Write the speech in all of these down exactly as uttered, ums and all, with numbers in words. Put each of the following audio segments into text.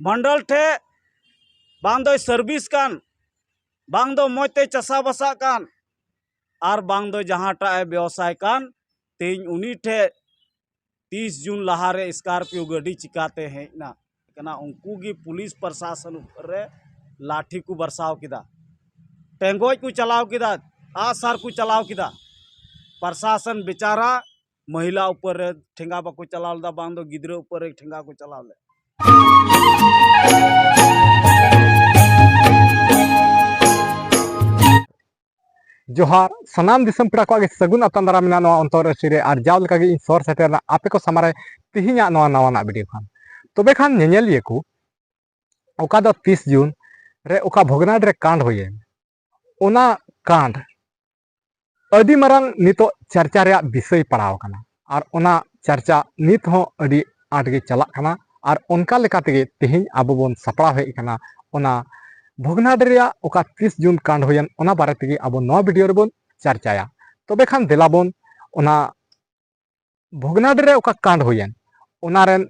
ᱢᱚᱱᱰᱚᱞ ᱴᱷᱮᱡ ᱵᱟᱝ ᱫᱚᱭ ᱥᱟᱨᱵᱷᱤᱥ ᱠᱟᱱ, ᱵᱟᱝ ᱫᱚ ᱢᱚᱡᱽ ᱛᱮ ᱪᱟᱥᱟ ᱵᱟᱥᱟᱜ ᱠᱟᱱ, ᱟᱨ ᱵᱟᱝ ᱫᱚ ᱡᱟᱦᱟᱸᱴᱟᱜ ᱮ ᱵᱮᱵᱥᱟᱭ ᱠᱟᱱ, ᱛᱮᱦᱮᱧ ᱩᱱᱤ ᱴᱷᱮᱡ ᱛᱤᱥ ᱡᱩᱱ ᱞᱟᱦᱟᱨᱮ ᱥᱠᱚᱨᱯᱤᱭᱳ ᱜᱟᱹᱰᱤ ᱪᱤᱠᱟᱛᱮ ᱦᱮᱡ ᱮᱱᱟ ᱠᱟᱱᱟ? ᱩᱱᱠᱩ ᱜᱮ ᱯᱩᱞᱤᱥ ᱯᱨᱚᱥᱟᱥᱚᱱ ᱩᱯᱚᱨ ᱨᱮ ᱞᱟᱴᱷᱤ ᱠᱚ ᱵᱟᱨᱥᱟᱣ ᱠᱮᱫᱟ, ᱴᱮᱸᱜᱚᱡ ᱠᱚ ᱪᱟᱞᱟᱣ ᱠᱮᱫᱟ, ᱟᱜᱼᱥᱟᱨ ᱠᱚ ᱪᱟᱞᱟᱣ ᱠᱮᱫᱟ᱾ ᱯᱨᱚᱥᱟᱥᱚᱱ ᱵᱮᱪᱟᱨᱟ ᱢᱚᱦᱤᱞᱟ ᱩᱯᱚᱨ ᱨᱮ ᱴᱷᱮᱸᱜᱟ ᱵᱟᱠᱚ ᱪᱟᱞᱟᱣ ᱞᱮᱫᱟ, ᱵᱟᱝ ᱫᱚ ᱜᱤᱫᱽᱨᱟᱹ ᱩᱯᱚᱨ ᱨᱮ ᱴᱷᱮᱸᱜᱟ ᱠᱚ ᱪᱟᱞᱟᱣ ᱞᱮᱫ᱾ ᱡᱚᱦᱟᱨ, ᱥᱟᱱᱟᱢ ᱫᱤᱥᱚᱢ ᱯᱮᱲᱟ ᱠᱚᱣᱟᱜ ᱜᱮ ᱥᱟᱹᱜᱩᱱ ᱟᱛᱟᱝ ᱫᱟᱨᱟᱢ ᱢᱮᱱᱟᱜᱼᱟ ᱱᱚᱣᱟ ᱚᱱᱛᱚᱨ ᱨᱟᱹᱥᱤ ᱨᱮ᱾ ᱟᱨ ᱡᱟᱣ ᱞᱮᱠᱟᱜᱮ ᱤᱧ ᱥᱚᱦᱚᱨ ᱥᱮᱴᱮᱨ ᱮᱱᱟ ᱟᱯᱮ ᱠᱚ ᱥᱟᱢᱟᱝ ᱨᱮ ᱛᱮᱦᱮᱧᱟᱜ ᱱᱚᱣᱟ ᱱᱟᱣᱟᱱᱟᱜ ᱵᱷᱤᱰᱤᱭᱳ ᱠᱷᱟᱱ᱾ ᱛᱚᱵᱮ ᱠᱷᱟᱱ ᱧᱮᱧᱮᱞᱤᱭᱟᱹ ᱠᱚ, ᱚᱠᱟ ᱫᱚ ᱛᱤᱥ ᱡᱩᱱ ᱨᱮ ᱚᱠᱟ ᱵᱷᱚᱜᱽᱱᱟᱰᱤ ᱨᱮ ᱠᱟᱸᱰ ᱦᱩᱭᱮᱱ, ᱚᱱᱟ ᱠᱟᱸᱰ ᱟᱹᱰᱤ ᱢᱟᱨᱟᱝ ᱱᱤᱛᱚᱜ ᱪᱟᱨᱪᱟ ᱨᱮᱭᱟᱜ ᱵᱤᱥᱚᱭ ᱯᱟᱲᱟᱣ ᱟᱠᱟᱱᱟ᱾ ᱟᱨ ᱚᱱᱟ ᱪᱟᱨᱪᱟ ᱱᱤᱛ ᱦᱚᱸ ᱟᱹᱰᱤ ᱟᱸᱴ ᱜᱮ ᱪᱟᱞᱟᱜ ᱠᱟᱱᱟ᱾ ᱟᱨ ᱚᱱᱠᱟ ᱞᱮᱠᱟ ᱛᱮᱜᱮ ᱛᱮᱦᱮᱧ ᱟᱵᱚ ᱵᱚᱱ ᱥᱟᱯᱲᱟᱣ ᱦᱮᱡ ᱟᱠᱟᱱᱟ ᱚᱱᱟ ᱵᱷᱚᱜᱽᱱᱟᱰᱤ ᱨᱮᱭᱟᱜ ᱚᱠᱟ ᱛᱤᱥ ᱡᱩᱱ ᱠᱟᱸᱰ ᱦᱩᱭᱮᱱ, ᱚᱱᱟ ᱵᱟᱨᱮ ᱛᱮᱜᱮ ᱟᱵᱚ ᱱᱚᱣᱟ ᱵᱷᱤᱰᱤᱭᱳ ᱨᱮᱵᱚᱱ ᱪᱟᱨᱪᱟᱭᱟ᱾ ᱛᱚᱵᱮ ᱠᱷᱟᱱ ᱫᱮᱞᱟ ᱵᱚᱱ ᱚᱱᱟ ᱵᱷᱚᱜᱽᱱᱟᱰᱤ ᱨᱮ ᱚᱠᱟ ᱠᱟᱸᱰ ᱦᱩᱭᱮᱱ, ᱚᱱᱟ ᱨᱮᱱ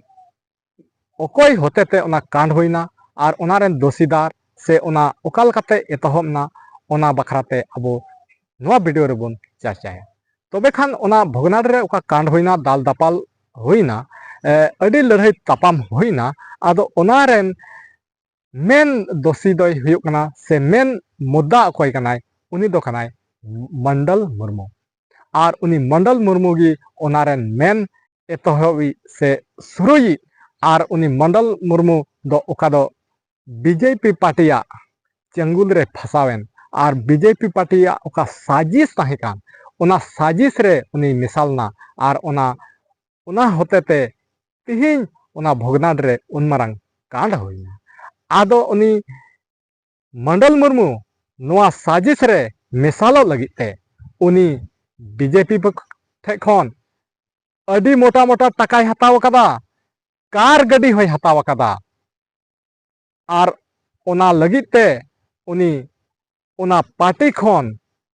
ᱚᱠᱚᱭ ᱦᱚᱛᱮᱛᱮ ᱚᱱᱟ ᱠᱟᱸᱰ ᱦᱩᱭᱱᱟ ᱟᱨ ᱚᱱᱟ ᱨᱮᱱ ᱫᱳᱥᱤᱫᱟᱨ ᱥᱮ ᱚᱱᱟ ᱚᱠᱟ ᱞᱮᱠᱟᱛᱮ ᱮᱛᱚᱦᱚᱵ ᱮᱱᱟ, ᱚᱱᱟ ᱵᱟᱠᱷᱨᱟᱛᱮ ᱟᱵᱚ ᱱᱚᱣᱟ ᱵᱷᱤᱰᱤᱭᱳ ᱨᱮᱵᱚᱱ ᱪᱟᱨᱪᱟᱭᱟ᱾ ᱛᱚᱵᱮ ᱠᱷᱟᱱ ᱚᱱᱟ ᱵᱷᱚᱜᱽᱱᱟᱰᱤ ᱨᱮ ᱚᱠᱟ ᱠᱟᱸᱰ ᱦᱩᱭᱱᱟ, ᱫᱟᱞ ᱫᱟᱯᱟᱞ ᱦᱩᱭᱱᱟ, ᱮ, ᱟᱹᱰᱤ ᱞᱟᱹᱲᱦᱟᱹᱭ ᱛᱟᱯᱟᱢ ᱦᱩᱭᱱᱟ, ᱟᱫᱚ ᱚᱱᱟ ᱨᱮᱱ ᱢᱮᱱ ᱫᱳᱥᱤ ᱫᱚᱭ ᱦᱩᱭᱩᱜ ᱠᱟᱱᱟ ᱥᱮ ᱢᱮᱱ ᱢᱩᱫᱽᱫᱟ ᱚᱠᱚᱭ ᱠᱟᱱᱟᱭ, ᱩᱱᱤ ᱫᱚ ᱠᱟᱱᱟᱭ ᱢᱚᱱᱰᱚᱞ ᱢᱩᱨᱢᱩ᱾ ᱟᱨ ᱩᱱᱤ ᱢᱚᱱᱰᱚᱞ ᱢᱩᱨᱢᱩ ᱜᱮ ᱚᱱᱟ ᱨᱮᱱ ᱢᱮᱱ ᱮᱛᱚᱦᱚᱵᱤᱡ ᱥᱮ ᱥᱩᱨᱩᱭᱤᱡ᱾ ᱟᱨ ᱩᱱᱤ ᱢᱚᱱᱰᱚᱞ ᱢᱩᱨᱢᱩ ᱫᱚ ᱚᱠᱟ ᱫᱚ ᱵᱤᱡᱮᱯᱤ ᱯᱟᱨᱴᱤᱭᱟᱜ ᱪᱟᱹᱝᱜᱩᱞ ᱨᱮ ᱯᱷᱟᱥᱟᱣᱮᱱ, ᱟᱨ ᱵᱤᱡᱮᱯᱤ ᱯᱟᱨᱴᱤᱭᱟᱜ ᱚᱠᱟ ᱥᱟᱡᱤᱥ ᱛᱟᱦᱮᱸ ᱠᱟᱱ, ᱚᱱᱟ ᱥᱟᱡᱤᱥ ᱨᱮ ᱩᱱᱤ ᱢᱮᱥᱟᱞ ᱮᱱᱟ᱾ ᱟᱨ ᱚᱱᱟ, ᱚᱱᱟ ᱦᱚᱛᱮᱛᱮ ᱛᱮᱦᱮᱧ ᱚᱱᱟ ᱵᱷᱚᱜᱽᱱᱟᱰᱤ ᱨᱮ ᱩᱱ ᱢᱟᱨᱟᱝ ᱠᱟᱸᱰ ᱦᱩᱭᱱᱟ᱾ ᱟᱫᱚ ᱩᱱᱤ ᱢᱚᱱᱰᱚᱞ ᱢᱩᱨᱢᱩ ᱱᱚᱣᱟ ᱥᱟᱡᱤᱥ ᱨᱮ ᱢᱮᱥᱟᱞᱚᱜ ᱞᱟᱹᱜᱤᱫ ᱛᱮ ᱩᱱᱤ ᱵᱤᱡᱮᱯᱤ ᱯᱚᱠ-, ᱴᱷᱮᱡ ᱠᱷᱚᱱ ᱟᱹᱰᱤ ᱢᱚᱴᱟ ᱢᱚᱴᱟ ᱴᱟᱠᱟᱭ ᱦᱟᱛᱟᱣ ᱟᱠᱟᱫᱟ, ᱠᱟᱨ ᱜᱟᱹᱰᱤ ᱦᱚᱸᱭ ᱦᱟᱛᱟᱣ ᱟᱠᱟᱫᱟ᱾ ᱟᱨ ᱚᱱᱟ ᱞᱟᱹᱜᱤᱫ ᱛᱮ ᱩᱱᱤ ᱚᱱᱟ ᱯᱟᱨᱴᱤ ᱠᱷᱚᱱ,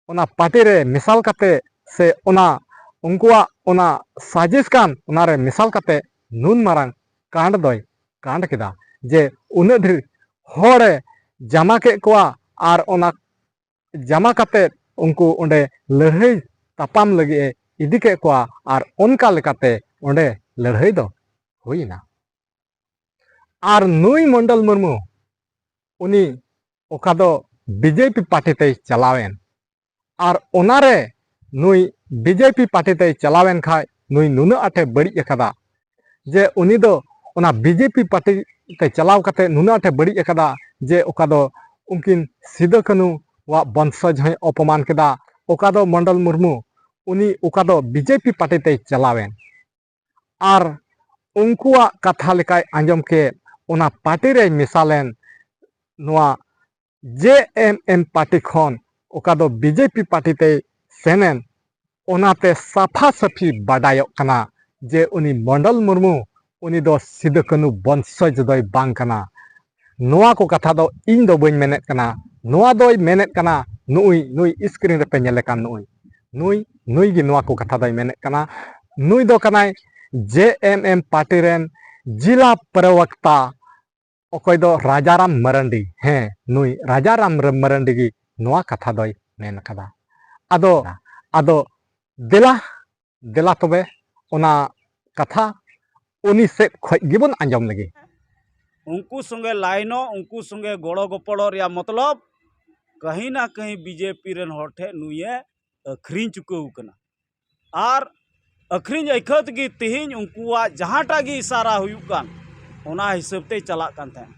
ᱚᱱᱟ ᱯᱟᱨᱴᱤ ᱨᱮ ᱢᱮᱥᱟᱞ ᱠᱟᱛᱮ ᱥᱮ ᱚᱱᱟ ᱩᱱᱠᱩᱣᱟᱜ ᱚᱱᱟ ᱥᱟᱡᱤᱥ ᱠᱟᱱ, ᱚᱱᱟ ᱨᱮ ᱢᱮᱥᱟᱞ ᱠᱟᱛᱮ ᱱᱩᱱ ᱢᱟᱨᱟᱝ ᱠᱟᱸᱰ ᱫᱚᱭ ᱠᱟᱸᱰ ᱠᱮᱫᱟ᱾ ᱡᱮ ᱩᱱᱟᱹᱜ ᱰᱷᱮᱨ ᱦᱚᱲᱮ ᱡᱟᱢᱟ ᱠᱮᱫ ᱠᱚᱣᱟ ᱟᱨ ᱚᱱᱟ ᱡᱟᱢᱟ ᱠᱟᱛᱮᱫ ᱩᱱᱠᱩ ᱚᱸᱰᱮ ᱞᱟᱹᱲᱦᱟᱹᱭ ᱛᱟᱯᱟᱢ ᱞᱟᱹᱜᱤᱫ ᱮ ᱤᱫᱤ ᱠᱮᱫ ᱠᱚᱣᱟ ᱟᱨ ᱚᱱᱠᱟ ᱞᱮᱠᱟᱛᱮ ᱚᱸᱰᱮ ᱞᱟᱹᱲᱦᱟᱹᱭ ᱫᱚ ᱦᱩᱭ ᱮᱱᱟ᱾ ᱟᱨ ᱱᱩᱭ ᱢᱚᱱᱰᱚᱞ ᱢᱩᱨᱢᱩ ᱩᱱᱤ ᱚᱠᱟ ᱫᱚ ᱵᱤᱡᱮᱯᱤ ᱯᱟᱨᱴᱤ ᱛᱮᱭ ᱪᱟᱞᱟᱣᱮᱱ, ᱟᱨ ᱚᱱᱟᱨᱮ ᱱᱩᱭ ᱵᱤᱡᱮᱯᱤ ᱯᱟᱨᱴᱤ ᱛᱮᱭ ᱪᱟᱞᱟᱣᱮᱱ ᱠᱷᱟᱡ ᱱᱩᱭ ᱱᱩᱱᱟᱹᱜ ᱟᱸᱴᱮ ᱵᱟᱹᱲᱤᱡ ᱟᱠᱟᱫᱟ ᱡᱮ ᱩᱱᱤ ᱫᱚ ᱚᱱᱟ ᱵᱤᱡᱮᱯᱤ ᱯᱟᱨᱴᱤ ᱛᱮ ᱪᱟᱞᱟᱣ ᱠᱟᱛᱮ ᱱᱩᱱᱟᱹᱜ ᱟᱸᱴᱮ ᱵᱟᱹᱲᱤᱡ ᱟᱠᱟᱫᱟ ᱡᱮ ᱚᱠᱟ ᱫᱚ ᱩᱱᱠᱤᱱ ᱥᱤᱫᱟᱹ ᱠᱟᱹᱱᱩᱣᱟᱜ ᱵᱚᱝᱥᱚᱡᱽ ᱦᱚᱸᱭ ᱚᱯᱚᱢᱟᱱ ᱠᱮᱫᱟ᱾ ᱚᱠᱟ ᱫᱚ ᱢᱚᱱᱰᱚᱞ ᱢᱩᱨᱢᱩ ᱩᱱᱤ ᱚᱠᱟ ᱫᱚ ᱵᱤᱡᱮᱯᱤ ᱯᱟᱨᱴᱤ ᱛᱮᱭ ᱪᱟᱞᱟᱣᱮᱱ, ᱟᱨ ᱩᱱᱠᱩᱣᱟᱜ ᱠᱟᱛᱷᱟ ᱞᱮᱠᱟᱭ ᱟᱸᱡᱚᱢ ᱠᱮᱫ, ᱚᱱᱟ ᱯᱟᱨᱴᱤ ᱨᱮᱭ ᱢᱮᱥᱟ ᱞᱮᱱ, ᱱᱚᱣᱟ ᱡᱮ ᱮᱢ ᱮᱢ ᱯᱟᱨᱴᱤ ᱠᱷᱚᱱ ᱚᱠᱟ ᱫᱚ ᱵᱤᱡᱮᱯᱤ ᱯᱟᱨᱴᱤ ᱛᱮᱭ ᱥᱮᱱᱮᱱ, ᱚᱱᱟᱛᱮ ᱥᱟᱯᱷᱟ ᱥᱟᱹᱯᱷᱤ ᱵᱟᱰᱟᱭᱚᱜ ᱠᱟᱱᱟ ᱡᱮ ᱩᱱᱤ ᱢᱚᱱᱰᱚᱞ ᱢᱩᱨᱢᱩ ᱩᱱᱤ ᱫᱚ ᱥᱤᱫᱩ ᱠᱟᱹᱱᱩ ᱵᱚᱝᱥᱚᱡᱽ ᱫᱚᱭ ᱵᱟᱝ ᱠᱟᱱᱟ᱾ ᱱᱚᱣᱟ ᱠᱚ ᱠᱟᱛᱷᱟ ᱫᱚ ᱤᱧ ᱫᱚ ᱵᱟᱹᱧ ᱢᱮᱱᱮᱫ ᱠᱟᱱᱟ, ᱱᱚᱣᱟ ᱫᱚᱭ ᱢᱮᱱᱮᱫ ᱠᱟᱱᱟ ᱱᱩᱭ, ᱱᱩᱭ screen ᱨᱮᱯᱮ ᱧᱮᱞᱮ ᱠᱟᱱ ᱱᱩᱭ, ᱱᱩᱭ, ᱱᱩᱭ ᱜᱮ ᱱᱚᱣᱟ ᱠᱚ ᱠᱟᱛᱷᱟ ᱫᱚᱭ ᱢᱮᱱᱮᱫ ᱠᱟᱱᱟ᱾ ᱱᱩᱭ ᱫᱚ ᱠᱟᱱᱟᱭ ᱡᱮ ᱮᱢ ᱮᱢ ᱯᱟᱨᱴᱤ ᱨᱮᱱ ᱡᱤᱞᱟ ᱯᱨᱚᱣᱚᱠᱛᱟ, ᱚᱠᱚᱭ ᱫᱚ ᱨᱟᱡᱟᱨᱟᱢ ᱢᱟᱨᱟᱱᱰᱤ᱾ ᱦᱮᱸ, ᱱᱩᱭ ᱨᱟᱡᱟᱨᱟᱢ ᱨᱮ-, ᱢᱟᱨᱟᱱᱰᱤ ᱜᱮ ᱱᱚᱣᱟ ᱠᱟᱛᱷᱟ ᱫᱚᱭ ᱢᱮᱱ ᱠᱟᱫᱟ᱾ ᱟᱫᱚ, ᱟᱫᱚ ᱫᱮᱞᱟ, ᱫᱮᱞᱟ ᱛᱚᱵᱮ ᱚᱱᱟ ᱠᱟᱛᱷᱟ ᱩᱱᱤ ᱥᱮᱫ ᱠᱷᱚᱡ ᱜᱮᱵᱚᱱ ᱟᱸᱡᱚᱢ ᱞᱮᱜᱮ᱾ ᱩᱱᱠᱩ ᱥᱚᱸᱜᱮ ᱞᱟᱭᱤᱱᱚᱜ, ᱩᱱᱠᱩ ᱥᱚᱸᱜᱮ ᱜᱚᱲᱚ ᱜᱚᱯᱚᱲᱚ ᱨᱮᱭᱟᱜ ᱢᱚᱛᱞᱚᱵ ᱠᱟᱹᱦᱤ ᱱᱟ ᱠᱟᱹᱦᱤ ᱵᱤᱡᱮᱯᱤ ᱨᱮᱱ ᱦᱚᱲ ᱴᱷᱮᱱ ᱱᱩᱭᱮ ᱟᱹᱠᱷᱨᱤᱧ ᱪᱩᱠᱟᱹᱣ ᱠᱟᱱᱟ᱾ ᱟᱨ ᱟᱹᱠᱷᱨᱤᱧ ᱟᱹᱭᱠᱷᱟᱹ ᱛᱮᱜᱮ ᱛᱮᱦᱮᱧ ᱩᱱᱠᱩᱣᱟᱜ ᱡᱟᱦᱟᱸᱴᱟᱜ ᱜᱮ ᱤᱥᱟᱨᱟ ᱦᱩᱭᱩᱜ ᱠᱟᱱ, ᱚᱱᱟ ᱦᱤᱥᱟᱹᱵ ᱛᱮᱭ ᱪᱟᱞᱟᱜ ᱠᱟᱱ ᱛᱟᱦᱮᱸᱫ᱾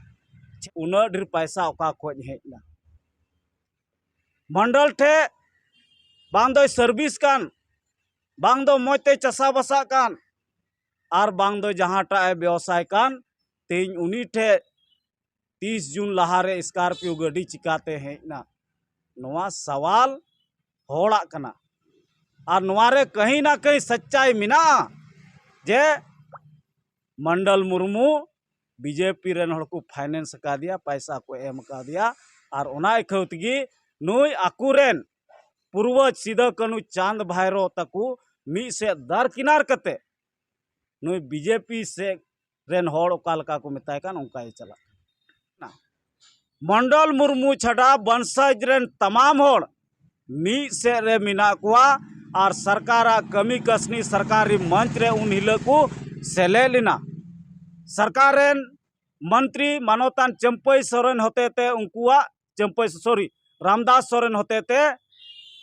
ᱩᱱᱟᱹᱜ ᱰᱷᱮᱨ ᱯᱟᱭᱥᱟ ᱚᱠᱟ ᱠᱷᱚᱡ ᱦᱮᱡ ᱮᱱᱟ? ᱢᱚᱱᱰᱚᱞ ᱴᱷᱮᱡ ᱵᱟᱝ ᱫᱚᱭ ᱥᱟᱨᱵᱷᱤᱥ ᱠᱟᱱ, ᱵᱟᱝ ᱫᱚ ᱢᱚᱡᱽ ᱛᱮ ᱪᱟᱥᱟ ᱵᱟᱥᱟᱜ ᱠᱟᱱ, ᱟᱨ ᱵᱟᱝ ᱫᱚ ᱡᱟᱦᱟᱸᱴᱟᱜ ᱮ ᱵᱮᱣᱥᱟᱭ ᱠᱟᱱ, ᱛᱮᱦᱮᱧ ᱩᱱᱤ ᱴᱷᱮᱡ ᱛᱤᱥ ᱡᱩᱱ ᱞᱟᱦᱟᱨᱮ ᱥᱠᱟᱨᱯᱤᱭᱳ ᱜᱟᱹᱰᱤ ᱪᱤᱠᱟᱛᱮ ᱦᱮᱡ ᱮᱱᱟ? ᱱᱚᱣᱟ ᱥᱟᱣᱟᱞ ᱦᱚᱲᱟᱜ ᱠᱟᱱᱟ᱾ ᱟᱨ ᱱᱚᱣᱟ ᱨᱮ ᱠᱟᱹᱦᱤ ᱱᱟ ᱠᱟᱹᱦᱤ ᱥᱟᱪᱪᱟᱭ ᱢᱮᱱᱟᱜᱼᱟ ᱡᱮ ᱢᱚᱱᱰᱚᱞ ᱢᱩᱨᱢᱩ ᱵᱤᱡᱮᱯᱤ ᱨᱮᱱ ᱦᱚᱲ ᱠᱚ ᱯᱷᱟᱭᱱᱮᱱᱥ ᱟᱠᱟᱫᱮᱭᱟ, ᱯᱟᱭᱥᱟ ᱠᱚ ᱮᱢ ᱟᱠᱟᱫᱮᱭᱟ᱾ ᱟᱨ ᱚᱱᱟ ᱟᱹᱭᱠᱷᱟᱹᱣ ᱛᱮᱜᱮ ᱱᱩᱭ ᱟᱠᱚᱨᱮᱱ ᱯᱩᱨᱵᱚᱡᱽ ᱥᱤᱫᱟᱹ ᱠᱟᱹᱱᱩ ᱪᱟᱸᱫᱽ ᱵᱷᱟᱭᱨᱚ ᱛᱟᱠᱚ ᱢᱤᱫ ᱥᱮᱫ ᱫᱟᱨᱠᱤᱱᱟᱨ ᱠᱟᱛᱮ ᱱᱩᱭ ᱵᱤᱡᱮᱯᱤ ᱥᱮᱫ ᱨᱮᱱ ᱦᱚᱲ ᱚᱠᱟ ᱞᱮᱠᱟ ᱠᱚ ᱢᱮᱛᱟᱭ ᱠᱟᱱ, ᱚᱱᱠᱟᱭ ᱪᱟᱞᱟᱜ ᱠᱟᱱᱟ᱾ ᱢᱚᱱᱰᱚᱞ ᱢᱩᱨᱢᱩ ᱪᱷᱟᱰᱟ ᱵᱚᱱᱥᱟᱡᱽ ᱨᱮᱱ ᱛᱟᱢᱟᱢ ᱦᱚᱲ ᱢᱤᱫ ᱥᱮᱫ ᱨᱮ ᱢᱮᱱᱟᱜ ᱠᱚᱣᱟ ᱟᱨ ᱥᱚᱨᱠᱟᱨᱟᱜ ᱠᱟᱹᱢᱤ ᱠᱟᱹᱥᱱᱤ ᱥᱚᱨᱠᱟᱨᱤ ᱢᱚᱧᱪ ᱨᱮ ᱩᱱ ᱦᱤᱞᱳᱜ ᱠᱚ ᱥᱮᱞᱮᱫ ᱞᱮᱱᱟ᱾ ᱥᱚᱨᱠᱟᱨ ᱨᱮᱱ ᱢᱚᱱᱛᱨᱤ ᱢᱟᱱᱚᱛᱟᱱ ᱪᱟᱹᱢᱯᱟᱹᱭ ᱥᱚᱨᱮᱱ ᱦᱚᱛᱮᱛᱮ ᱩᱱᱠᱩᱣᱟᱜ, ᱪᱟᱹᱢᱯᱟᱹᱭ, ᱥᱚᱨᱤ, ᱨᱟᱢᱫᱟᱥ ᱥᱚᱨᱮᱱ ᱦᱚᱛᱮᱛᱮ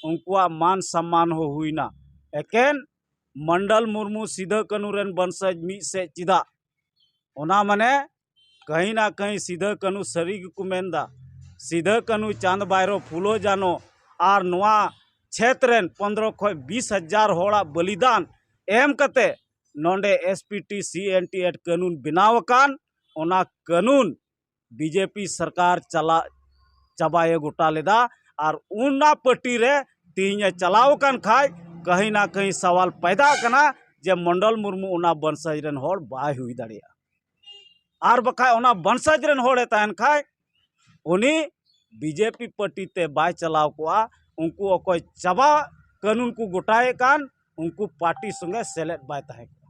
ᱩᱱᱠᱩᱣᱟᱜ ᱢᱟᱱ ᱥᱚᱢᱢᱟᱱ ᱦᱚᱸ ᱦᱩᱭᱱᱟ᱾ ᱮᱠᱮᱱ ᱢᱚᱱᱰᱚᱞ ᱢᱩᱨᱢᱩ ᱥᱤᱫᱷᱟᱹ ᱠᱟᱹᱱᱩ ᱨᱮᱱ ᱵᱚᱱᱥᱟᱡᱽ ᱢᱤᱫ ᱥᱮᱫ ᱪᱮᱫᱟᱜ? ᱚᱱᱟ ᱢᱟᱱᱮ ᱠᱟᱹᱦᱤ ᱱᱟ ᱠᱟᱹᱦᱤ ᱥᱤᱫᱷᱟᱹ ᱠᱟᱹᱱᱩ ᱥᱟᱹᱨᱤ ᱜᱮᱠᱚ ᱢᱮᱱᱫᱟ᱾ ᱥᱤᱫᱷᱟᱹ ᱠᱟᱹᱱᱩ, ᱪᱟᱸᱫᱽ ᱵᱷᱟᱭᱨᱳ, ᱯᱷᱩᱞᱳ ᱡᱟᱱᱚ ᱟᱨ ᱱᱚᱣᱟ ᱪᱷᱮᱛ ᱨᱮᱱ ᱯᱚᱱᱫᱽᱨᱚ ᱠᱷᱚᱱ ᱵᱤᱥ ᱦᱟᱡᱟᱨ ᱦᱚᱲᱟᱜ ᱵᱚᱞᱤᱫᱟᱱ ᱮᱢ ᱠᱟᱛᱮ ᱱᱚᱰᱮ S P T C N T act ᱠᱟᱹᱱᱩᱱ ᱵᱮᱱᱟᱣ ᱟᱠᱟᱱ, ᱚᱱᱟ ᱠᱟᱹᱱᱩᱱ ᱵᱤ ᱡᱮ ᱯᱤ ᱥᱚᱨᱠᱟᱨ ᱪᱟᱞᱟᱜ ᱪᱟᱵᱟᱭᱮ ᱜᱚᱴᱟ ᱞᱮᱫᱟ᱾ ᱟᱨ ᱚᱱᱟ ᱯᱟᱨᱴᱤ ᱨᱮ ᱛᱮᱦᱮᱧ ᱮ ᱪᱟᱞᱟᱣ ᱟᱠᱟᱱ ᱠᱷᱟᱡ ᱠᱟᱹᱦᱤ ᱱᱟ ᱠᱟᱹᱦᱤ ᱥᱟᱣᱟᱞ ᱯᱟᱭᱫᱟᱜ ᱠᱟᱱᱟ ᱡᱮ ᱢᱚᱱᱰᱚᱞ ᱢᱩᱨᱢᱩ ᱚᱱᱟ ᱵᱚᱱᱥᱟᱡᱽ ᱨᱮᱱ ᱦᱚᱲ ᱵᱟᱭ ᱦᱩᱭ ᱫᱟᱲᱮᱭᱟᱜᱼᱟ᱾ ᱟᱨ ᱵᱟᱠᱷᱟᱡ ᱚᱱᱟ ᱵᱚᱱᱥᱟᱡᱽ ᱨᱮᱱ ᱦᱚᱲᱮ ᱛᱟᱦᱮᱱ ᱠᱷᱟᱡ ᱩᱱᱤ ᱵᱤ ᱡᱮ ᱯᱤ ᱯᱟᱨᱴᱤ ᱛᱮ ᱵᱟᱭ ᱪᱟᱞᱟᱣ ᱠᱚᱜᱼᱟ᱾ ᱩᱱᱠᱩ ᱚᱠᱚᱭ ᱪᱟᱵᱟ ᱠᱟᱹᱱᱩᱱ ᱠᱚ ᱜᱚᱴᱟᱭᱮᱫ ᱠᱟᱱ, ᱩᱱᱠᱩ ᱯᱟᱨᱴᱤ ᱥᱚᱸᱜᱮ ᱥᱮᱞᱮᱫ ᱵᱟᱭ ᱛᱟᱦᱮᱸ ᱠᱚᱜᱼᱟ᱾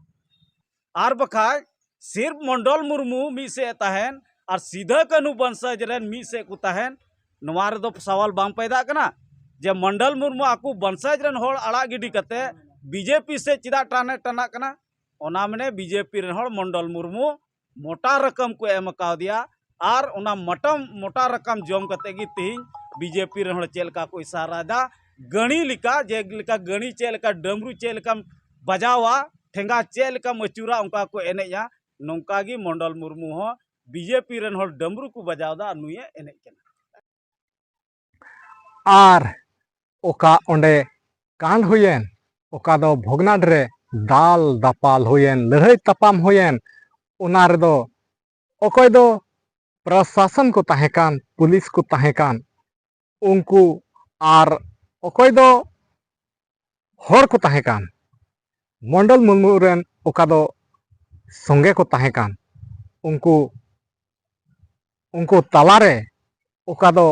ᱟᱨ ᱵᱟᱠᱷᱟᱡ ᱥᱤᱨᱯ ᱢᱚᱱᱰᱚᱞ ᱢᱩᱨᱢᱩ ᱢᱤᱫ ᱥᱮᱫ ᱮ ᱛᱟᱦᱮᱱ ᱟᱨ ᱥᱤᱫᱷᱟᱹ ᱠᱟᱹᱱᱩ ᱵᱚᱱᱥᱟᱡᱽ ᱨᱮᱱ ᱢᱤᱫ ᱥᱮᱫ ᱠᱚ ᱛᱟᱦᱮᱱ, ᱱᱚᱣᱟ ᱨᱮᱫᱚ ᱥᱟᱣᱟᱞ ᱵᱟᱝ ᱯᱟᱭᱫᱟᱜ ᱠᱟᱱᱟ ᱡᱮ ᱢᱚᱱᱰᱚᱞ ᱢᱩᱨᱢᱩ ᱟᱠᱚ ᱵᱚᱱᱥᱟᱡᱽ ᱨᱮᱱ ᱦᱚᱲ ᱟᱲᱟᱜ ᱜᱤᱰᱤ ᱠᱟᱛᱮ ᱵᱤ ᱡᱮ ᱯᱤ ᱥᱮᱫ ᱪᱮᱫᱟᱜ ᱴᱟᱱᱮ ᱴᱟᱱᱟᱜ ᱠᱟᱱᱟ? ᱚᱱᱟ ᱢᱟᱱᱮ ᱵᱤ ᱡᱮ ᱯᱤ ᱨᱮᱱ ᱦᱚᱲ ᱢᱚᱱᱰᱚᱞ ᱢᱩᱨᱢᱩ ᱢᱚᱴᱟ ᱨᱚᱠᱚᱢ ᱠᱚ ᱮᱢ ᱠᱟᱣᱫᱮᱭᱟ᱾ ᱟᱨ ᱚᱱᱟ ᱢᱚᱴᱟ, ᱢᱚᱴᱟ ᱨᱚᱠᱚᱢ ᱡᱚᱢ ᱠᱟᱛᱮ ᱜᱮ ᱛᱮᱦᱮᱧ ᱵᱤ ᱡᱮ ᱯᱤ ᱨᱮᱱ ᱦᱚᱲ ᱪᱮᱫ ᱞᱮᱠᱟ ᱠᱚ ᱤᱥᱟᱨᱟᱭᱮᱫᱟ, ᱜᱟᱹᱲᱤ ᱞᱮᱠᱟ, ᱡᱮᱞᱮᱠᱟ ᱜᱟᱹᱲᱤ ᱪᱮᱫ ᱞᱮᱠᱟ ᱰᱟᱹᱢᱨᱩ ᱪᱮᱫ ᱞᱮᱠᱟᱢ ᱵᱟᱡᱟᱣᱟ, ᱴᱷᱮᱸᱜᱟ ᱪᱮᱫ ᱞᱮᱠᱟᱢ ᱟᱹᱪᱩᱨᱟ, ᱚᱱᱠᱟ ᱠᱚ ᱮᱱᱮᱡᱼᱟ᱾ ᱱᱚᱝᱠᱟ ᱜᱮ ᱢᱚᱱᱰᱚᱞ ᱢᱩᱨᱢᱩ ᱦᱚᱸ ᱵᱤ ᱡᱮ ᱯᱤ ᱨᱮᱱ ᱦᱚᱲ ᱰᱟᱹᱢᱨᱩ ᱠᱚ ᱵᱟᱡᱟᱣᱫᱟ ᱟᱨ ᱱᱩᱭᱮ ᱮᱱᱮᱡ ᱠᱟᱱᱟ᱾ ᱟᱨ ᱚᱠᱟ ᱚᱸᱰᱮ ᱠᱟᱸᱰ ᱦᱩᱭᱮᱱ, ᱚᱠᱟ ᱫᱚ ᱵᱷᱚᱜᱽᱱᱟᱰᱤ ᱨᱮ ᱫᱟᱞ ᱫᱟᱯᱟᱞ ᱦᱩᱭᱮᱱ, ᱞᱟᱹᱲᱦᱟᱹᱭ ᱛᱟᱯᱟᱢ ᱦᱩᱭᱮᱱ, ᱚᱱᱟ ᱨᱮᱫᱚ ᱚᱠᱚᱭ ᱫᱚ ᱯᱨᱚᱥᱟᱥᱚᱱ ᱠᱚ ᱛᱟᱦᱮᱸ ᱠᱟᱱ, ᱯᱩᱞᱤᱥ ᱠᱚ ᱛᱟᱦᱮᱸ ᱠᱟᱱ, ᱩᱱᱠᱩ ᱟᱨ ᱚᱠᱚᱭ ᱫᱚ ᱦᱚᱲ ᱠᱚ ᱛᱟᱦᱮᱸ ᱠᱟᱱ, ᱢᱚᱱᱰᱚᱞ ᱢᱩᱨᱢᱩ ᱨᱮᱱ ᱚᱠᱟ ᱫᱚ ᱥᱚᱸᱜᱮ ᱠᱚ ᱛᱟᱦᱮᱸ ᱠᱟᱱ, ᱩᱱᱠᱩ, ᱩᱱᱠᱩ ᱛᱟᱞᱟᱨᱮ ᱚᱠᱟ ᱫᱚ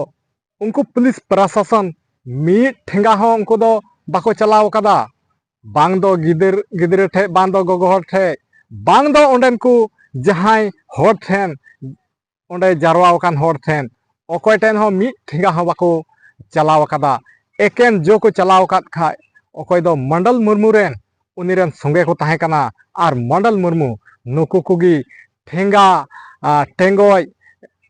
ᱩᱱᱠᱩ ᱯᱩᱞᱤᱥ ᱯᱨᱚᱥᱟᱥᱚᱱ ᱢᱤᱫ ᱴᱷᱮᱸᱜᱟ ᱦᱚᱸ ᱩᱱᱠᱩ ᱫᱚ ᱵᱟᱠᱚ ᱪᱟᱞᱟᱣ ᱠᱟᱫᱟ᱾ ᱵᱟᱝ ᱫᱚ ᱜᱤᱫᱟᱹᱨ, ᱜᱤᱫᱽᱨᱟᱹ ᱴᱷᱮᱡ, ᱵᱟᱝ ᱫᱚ ᱜᱚᱜᱚ ᱦᱚᱲ ᱴᱷᱮᱡ, ᱵᱟᱝ ᱫᱚ ᱚᱸᱰᱮᱱ ᱠᱚ ᱡᱟᱦᱟᱸᱭ ᱦᱚᱲ ᱴᱷᱮᱱ, ᱚᱸᱰᱮ ᱡᱟᱨᱣᱟ ᱟᱠᱟᱱ ᱦᱚᱲ ᱴᱷᱮᱱ ᱚᱠᱚᱭ ᱴᱷᱮᱱ ᱦᱚᱸ ᱢᱤᱫ ᱴᱷᱮᱸᱜᱟ ᱦᱚᱸ ᱵᱟᱠᱚ ᱪᱟᱞᱟᱣ ᱟᱠᱟᱫᱟ᱾ ᱮᱠᱮᱱ ᱡᱚ ᱠᱚ ᱪᱟᱞᱟᱣ ᱟᱠᱟᱫ ᱠᱷᱟᱡ, ᱚᱠᱚᱭ ᱫᱚ ᱢᱚᱱᱰᱚᱞ ᱢᱩᱨᱢᱩ ᱨᱮᱱ, ᱩᱱᱤ ᱨᱮᱱ ᱥᱚᱸᱜᱮ ᱠᱚ ᱛᱟᱦᱮᱸ ᱠᱟᱱᱟ᱾ ᱟᱨ ᱢᱚᱱᱰᱚᱞ ᱢᱩᱨᱢᱩ ᱱᱩᱠᱩ ᱠᱚᱜᱮ ᱴᱷᱮᱸᱜᱟ, ᱟᱨ ᱴᱮᱸᱜᱚᱡ,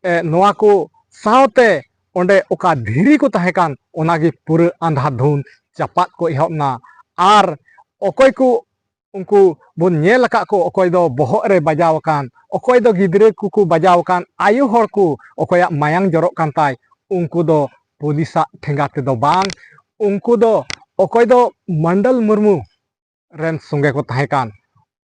ᱮ, ᱱᱚᱣᱟ ᱠᱚ ᱥᱟᱶᱛᱮ ᱚᱸᱰᱮ ᱚᱠᱟ ᱫᱷᱤᱨᱤ ᱠᱚ ᱛᱟᱦᱮᱸ ᱠᱟᱱ, ᱚᱱᱟᱜᱮ ᱯᱩᱨᱟᱹ ᱟᱸᱫᱷᱟ ᱫᱷᱩᱱ ᱪᱟᱯᱟᱫ ᱠᱚ ᱮᱦᱚᱵ ᱮᱱᱟ᱾ ᱟᱨ ᱚᱠᱚᱭ ᱠᱚ, ᱩᱱᱠᱩ ᱵᱚᱱ ᱧᱮᱞ ᱟᱠᱟᱫ ᱠᱚ, ᱚᱠᱚᱭ ᱫᱚ ᱵᱚᱦᱚᱜ ᱨᱮ ᱵᱟᱡᱟᱣ ᱟᱠᱟᱱ, ᱚᱠᱚᱭ ᱫᱚ ᱜᱤᱫᱽᱨᱟᱹ ᱠᱚᱠᱚ ᱵᱟᱡᱟᱣ ᱟᱠᱟᱱ, ᱟᱭᱳ ᱦᱚᱲ ᱠᱚ ᱚᱠᱚᱭᱟᱜ ᱢᱟᱭᱟᱝ ᱡᱚᱨᱚᱜ ᱠᱟᱱ ᱛᱟᱭ, ᱩᱱᱠᱩ ᱫᱚ ᱯᱩᱞᱤᱥᱟᱜ ᱴᱷᱮᱸᱜᱟ ᱛᱮᱫᱚ ᱵᱟᱝ, ᱩᱱᱠᱩ ᱫᱚ ᱚᱠᱚᱭ ᱫᱚ ᱢᱚᱱᱰᱚᱞ ᱢᱩᱨᱢᱩ ᱨᱮᱱ ᱥᱚᱸᱜᱮ ᱠᱚ ᱛᱟᱦᱮᱸ ᱠᱟᱱ,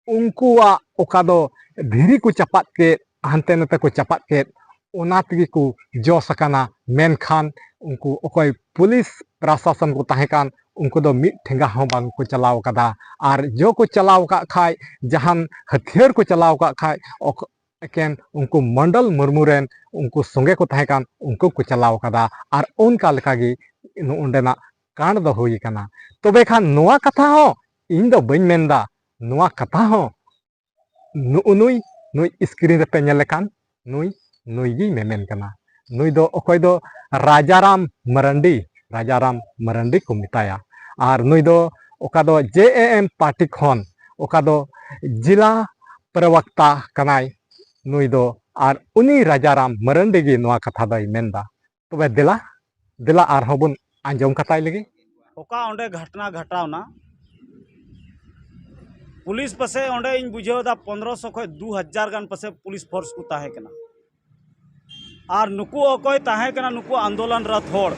ᱩᱱᱠᱩᱣᱟᱜ ᱚᱠᱟ ᱫᱚ ᱫᱷᱤᱨᱤ ᱠᱚ ᱪᱟᱯᱟᱫ ᱠᱮᱫ, ᱦᱟᱱᱛᱮ ᱱᱟᱛᱮ ᱠᱚ ᱪᱟᱯᱟᱫ ᱠᱮᱫ, ᱚᱱᱟ ᱛᱮᱜᱮ ᱠᱚ ᱡᱚᱥ ᱟᱠᱟᱱᱟ᱾ ᱢᱮᱱᱠᱷᱟᱱ ᱩᱱᱠᱩ ᱚᱠᱚᱭ ᱯᱩᱞᱤᱥ ᱯᱨᱚᱥᱟᱥᱚᱱ ᱠᱚ ᱛᱟᱦᱮᱸ ᱠᱟᱱ, ᱩᱱᱠᱩ ᱫᱚ ᱢᱤᱫ ᱴᱷᱮᱸᱜᱟ ᱦᱚᱸ ᱵᱟᱝ ᱠᱚ ᱪᱟᱞᱟᱣ ᱟᱠᱟᱫᱟ᱾ ᱟᱨ ᱡᱚ ᱠᱚ ᱪᱟᱞᱟᱣ ᱟᱠᱟᱫ ᱠᱷᱟᱡ, ᱡᱟᱦᱟᱱ ᱦᱟᱹᱛᱭᱟᱹᱨ ᱠᱚ ᱪᱟᱞᱟᱣ ᱟᱠᱟᱫ ᱠᱷᱟᱡ, ᱚᱠ-, ᱮᱠᱮᱱ ᱩᱱᱠᱩ ᱢᱚᱱᱰᱚᱞ ᱢᱩᱨᱢᱩ ᱨᱮᱱ ᱩᱱᱠᱩ ᱥᱚᱸᱜᱮ ᱠᱚ ᱛᱟᱦᱮᱸ ᱠᱟᱱ, ᱩᱱᱠᱩ ᱠᱚ ᱪᱟᱞᱟᱣ ᱟᱠᱟᱫᱟ᱾ ᱟᱨ ᱚᱱᱠᱟ ᱞᱮᱠᱟᱜᱮ ᱱᱚᱸᱰᱮᱱᱟᱜ ᱠᱟᱸᱰ ᱫᱚ ᱦᱩᱭ ᱟᱠᱟᱱᱟ᱾ ᱛᱚᱵᱮ ᱠᱷᱟᱱ ᱱᱚᱣᱟ ᱠᱟᱛᱷᱟ ᱦᱚᱸ ᱤᱧ ᱫᱚ ᱵᱟᱹᱧ ᱢᱮᱱᱫᱟ, ᱱᱚᱣᱟ ᱠᱟᱛᱷᱟ ᱦᱚᱸ ᱱᱩᱜᱼᱩ ᱱᱩᱭ, ᱱᱩᱭ screen ᱨᱮᱯᱮ ᱧᱮᱞᱮ ᱠᱟᱱ ᱱᱩᱭ, ᱱᱩᱭ ᱜᱮᱭ ᱢᱮᱢᱮᱱ ᱠᱟᱱᱟ᱾ ᱱᱩᱭ ᱫᱚ ᱚᱠᱚᱭ ᱫᱚ ᱨᱟᱡᱟᱨᱟᱢ ᱢᱟᱨᱟᱱᱰᱤ, ᱨᱟᱡᱟᱨᱟᱢ ᱢᱟᱨᱟᱱᱰᱤ ᱠᱚ ᱢᱮᱛᱟᱭᱟ᱾ ᱟᱨ ᱱᱩᱭ ᱫᱚ ᱚᱠᱟ ᱫᱚ J A M party ᱠᱷᱚᱱ ᱚᱠᱟ ᱫᱚ ᱡᱮᱞᱟ ᱯᱨᱚᱵᱚᱠᱛᱟ ᱠᱟᱱᱟᱭ ᱱᱩᱭ ᱫᱚ᱾ ᱟᱨ ᱩᱱᱤ ᱨᱟᱡᱟᱨᱟᱢ ᱢᱟᱨᱟᱱᱰᱤ ᱜᱮ ᱱᱚᱣᱟ ᱠᱟᱛᱷᱟ ᱫᱚᱭ ᱢᱮᱱᱫᱟ᱾ ᱛᱚᱵᱮ ᱫᱮᱞᱟ, ᱫᱮᱞᱟ ᱟᱨᱦᱚᱸ ᱵᱚᱱ ᱟᱸᱡᱚᱢ ᱠᱟᱛᱟᱭ ᱞᱮᱜᱮ᱾ ᱚᱠᱟ ᱚᱸᱰᱮ ᱜᱷᱚᱴᱱᱟ ᱜᱷᱚᱴᱟᱣᱱᱟ, ᱯᱩᱞᱤᱥ ᱯᱟᱥᱮ ᱚᱸᱰᱮ ᱤᱧ ᱵᱩᱡᱷᱟᱹᱣ ᱮᱫᱟ ᱯᱚᱱᱨᱚᱥᱚ ᱠᱷᱚᱱ ᱫᱩ ᱦᱟᱡᱟᱨ ᱜᱟᱱ ᱯᱟᱥᱮ ᱯᱩᱞᱤᱥ ᱯᱷᱳᱨᱥ ᱠᱚ ᱛᱟᱦᱮᱸ ᱠᱟᱱᱟ᱾ ᱟᱨ ᱱᱩᱠᱩ ᱚᱠᱚᱭ ᱛᱟᱦᱮᱸ ᱠᱟᱱᱟ, ᱱᱩᱠᱩ ᱟᱱᱫᱳᱞᱚᱱ ᱨᱚᱛ ᱦᱚᱲ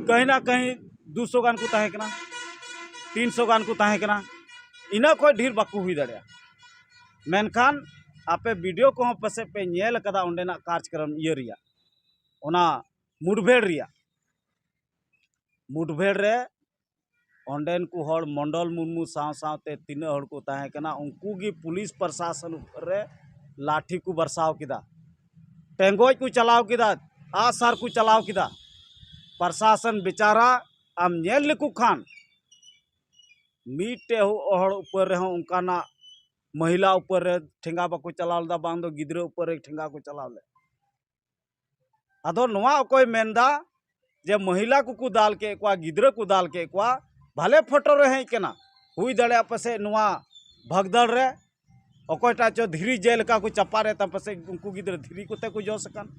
ᱠᱟᱹᱦᱤ ᱱᱟ ᱠᱟᱹᱦᱤ ᱫᱩᱥᱚ ᱜᱟᱱ ᱠᱚ ᱛᱟᱦᱮᱸ ᱠᱟᱱᱟ, ᱛᱤᱱᱥᱚ ᱜᱟᱱ ᱠᱚ ᱛᱟᱦᱮᱸ ᱠᱟᱱᱟ, ᱤᱱᱟᱹ ᱠᱷᱚᱱ ᱰᱷᱮᱨ ᱵᱟᱠᱚ ᱦᱩᱭ ᱫᱟᱲᱮᱭᱟᱜᱼᱟ᱾ ᱢᱮᱱᱠᱷᱟᱱ ᱟᱯᱮ ᱵᱷᱤᱰᱤᱭᱳ ᱠᱚᱦᱚᱸ ᱯᱟᱥᱮᱡ ᱯᱮ ᱧᱮᱞ ᱟᱠᱟᱫᱟ ᱚᱸᱰᱮᱱᱟᱜ ᱠᱟᱨᱡᱽᱠᱨᱚᱢ ᱤᱭᱟᱹ ᱨᱮᱭᱟᱜ, ᱚᱱᱟ ᱢᱩᱴᱵᱷᱮᱲ ᱨᱮᱭᱟᱜ᱾ ᱢᱩᱴᱵᱷᱮᱲ ᱨᱮ ᱚᱸᱰᱮᱱ ᱠᱚ ᱦᱚᱲ ᱢᱚᱱᱰᱚᱞ ᱢᱩᱨᱢᱩ ᱥᱟᱶ ᱥᱟᱶᱛᱮ ᱛᱤᱱᱟᱹᱜ ᱦᱚᱲ ᱠᱚ ᱛᱟᱦᱮᱸ ᱠᱟᱱᱟ, ᱩᱱᱠᱩ ᱜᱮ ᱯᱩᱞᱤᱥ ᱯᱨᱚᱥᱟᱥᱚᱱ ᱩᱯᱚᱨ ᱨᱮ ᱞᱟᱴᱷᱤ ᱠᱚ ᱵᱟᱨᱥᱟᱣ ᱠᱮᱫᱟ, ᱴᱮᱸᱜᱚᱡ ᱠᱚ ᱪᱟᱞᱟᱣ ᱠᱮᱫᱟ, ᱟᱜᱼᱥᱟᱨ ᱠᱚ ᱪᱟᱞᱟᱣ ᱠᱮᱫᱟ᱾ ᱯᱨᱚᱥᱟᱥᱚᱱ ᱵᱮᱪᱟᱨᱟ ᱟᱢ ᱧᱮᱞ ᱞᱮᱠᱚ ᱠᱷᱟᱱ ᱢᱤᱫᱴᱮᱡ ᱦᱚᱲ ᱩᱯᱚᱨ ᱨᱮᱦᱚᱸ ᱚᱱᱠᱟᱱᱟᱜ ᱢᱚᱦᱤᱞᱟ ᱩᱯᱚᱨ ᱨᱮ ᱴᱷᱮᱸᱜᱟ ᱵᱟᱠᱚ ᱪᱟᱞᱟᱣ ᱞᱮᱫᱟ, ᱵᱟᱝ ᱫᱚ ᱜᱤᱫᱽᱨᱟᱹ ᱩᱯᱚᱨ ᱨᱮ ᱴᱷᱮᱸᱜᱟ ᱠᱚ ᱪᱟᱞᱟᱣ ᱞᱮᱫ᱾ ᱟᱫᱚ ᱱᱚᱣᱟ ᱚᱠᱚᱭ ᱢᱮᱱᱫᱟ ᱡᱮ ᱢᱚᱦᱤᱞᱟ ᱠᱚᱠᱚ ᱫᱟᱞ ᱠᱮᱫ ᱠᱚᱣᱟ, ᱜᱤᱫᱽᱨᱟᱹ ᱠᱚ ᱫᱟᱞ ᱠᱮᱫ ᱠᱚᱣᱟ, ᱵᱷᱟᱞᱮ ᱯᱷᱳᱴᱳ ᱨᱮ ᱦᱮᱡ ᱠᱟᱱᱟ, ᱦᱩᱭ ᱫᱟᱲᱮᱭᱟᱜᱼᱟ ᱯᱟᱥᱮᱡ ᱱᱚᱣᱟ ᱵᱷᱟᱜᱽᱫᱟᱲ ᱨᱮ ᱚᱠᱚᱭᱴᱟᱜ ᱪᱚ ᱫᱷᱤᱨᱤ ᱡᱮ ᱞᱮᱠᱟ ᱠᱚ ᱪᱟᱯᱟᱫ ᱨᱮ ᱛᱟᱢ, ᱯᱟᱥᱮᱡ ᱩᱱᱠᱩ ᱜᱤᱫᱽᱨᱟᱹ ᱫᱷᱤᱨᱤ ᱠᱚᱛᱮ ᱠᱚ ᱡᱚᱥ ᱟᱠᱟᱱ᱾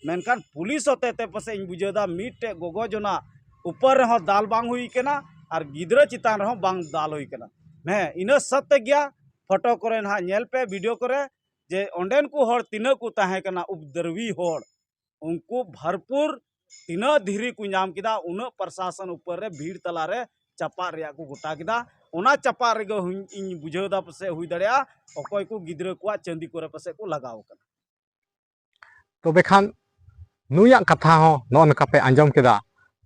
ᱢᱮᱱᱠᱷᱟᱱ ᱯᱩᱞᱤᱥ ᱦᱚᱛᱮ ᱛᱮ ᱯᱟᱥᱮᱡ ᱤᱧ ᱵᱩᱡᱷᱟᱹᱣ ᱮᱫᱟ ᱢᱤᱫᱴᱮᱡ ᱜᱚᱜᱚ ᱡᱚᱱᱟ ᱩᱯᱚᱨ ᱨᱮᱦᱚᱸ ᱫᱟᱞ ᱵᱟᱝ ᱦᱩᱭ ᱠᱟᱱᱟ ᱟᱨ ᱜᱤᱫᱽᱨᱟᱹ ᱪᱮᱛᱟᱱ ᱨᱮᱦᱚᱸ ᱵᱟᱝ ᱫᱟᱞ ᱦᱩᱭ ᱠᱟᱱᱟ᱾ ᱦᱮᱸ, ᱤᱱᱟᱹ ᱥᱟᱛ ᱜᱮᱭᱟ, ᱯᱷᱳᱴᱳ ᱠᱚᱨᱮ ᱱᱟᱦᱟᱜ ᱧᱮᱞ ᱯᱮ, ᱵᱷᱤᱰᱤᱭᱳ ᱠᱚᱨᱮ, ᱡᱮ ᱚᱸᱰᱮᱱ ᱠᱚ ᱦᱚᱲ ᱛᱤᱱᱟᱹᱜ ᱠᱚ ᱛᱟᱦᱮᱸ ᱠᱟᱱᱟ ᱩᱯᱫᱨᱚᱵᱤ ᱦᱚᱲ, ᱩᱱᱠᱩ ᱵᱷᱚᱨᱯᱩᱨ ᱛᱤᱱᱟᱹᱜ ᱫᱷᱤᱨᱤ ᱠᱚ ᱧᱟᱢ ᱠᱮᱫᱟ, ᱩᱱᱟᱹᱜ ᱯᱨᱚᱥᱟᱥᱚᱱ ᱩᱯᱚᱨ ᱨᱮ ᱵᱷᱤᱲ ᱛᱟᱞᱟᱨᱮ ᱪᱟᱯᱟᱫ ᱨᱮᱭᱟᱜ ᱠᱚ ᱜᱚᱴᱟ ᱠᱮᱫᱟ᱾ ᱚᱱᱟ ᱪᱟᱯᱟᱫ ᱨᱮᱜᱮ ᱦᱩᱧ-, ᱤᱧ ᱵᱩᱡᱷᱟᱹᱣ ᱮᱫᱟ ᱯᱟᱥᱮᱡ ᱦᱩᱭ ᱫᱟᱲᱮᱭᱟᱜᱼᱟ ᱚᱠᱚᱭ ᱠᱚ ᱜᱤᱫᱽᱨᱟᱹ ᱠᱚᱣᱟᱜ ᱪᱟᱸᱫᱤ ᱠᱚᱨᱮ ᱯᱟᱥᱮᱡ ᱠᱚ ᱞᱟᱜᱟᱣ ᱠᱟᱱᱟ᱾ ᱛᱚᱵᱮ ᱠᱷᱟᱱ ᱱᱩᱭᱟᱜ ᱠᱟᱛᱷᱟ ᱦᱚᱸ ᱱᱚᱜᱼᱚ ᱱᱚᱝᱠᱟ ᱯᱮ ᱟᱸᱡᱚᱢ ᱠᱮᱫᱟ᱾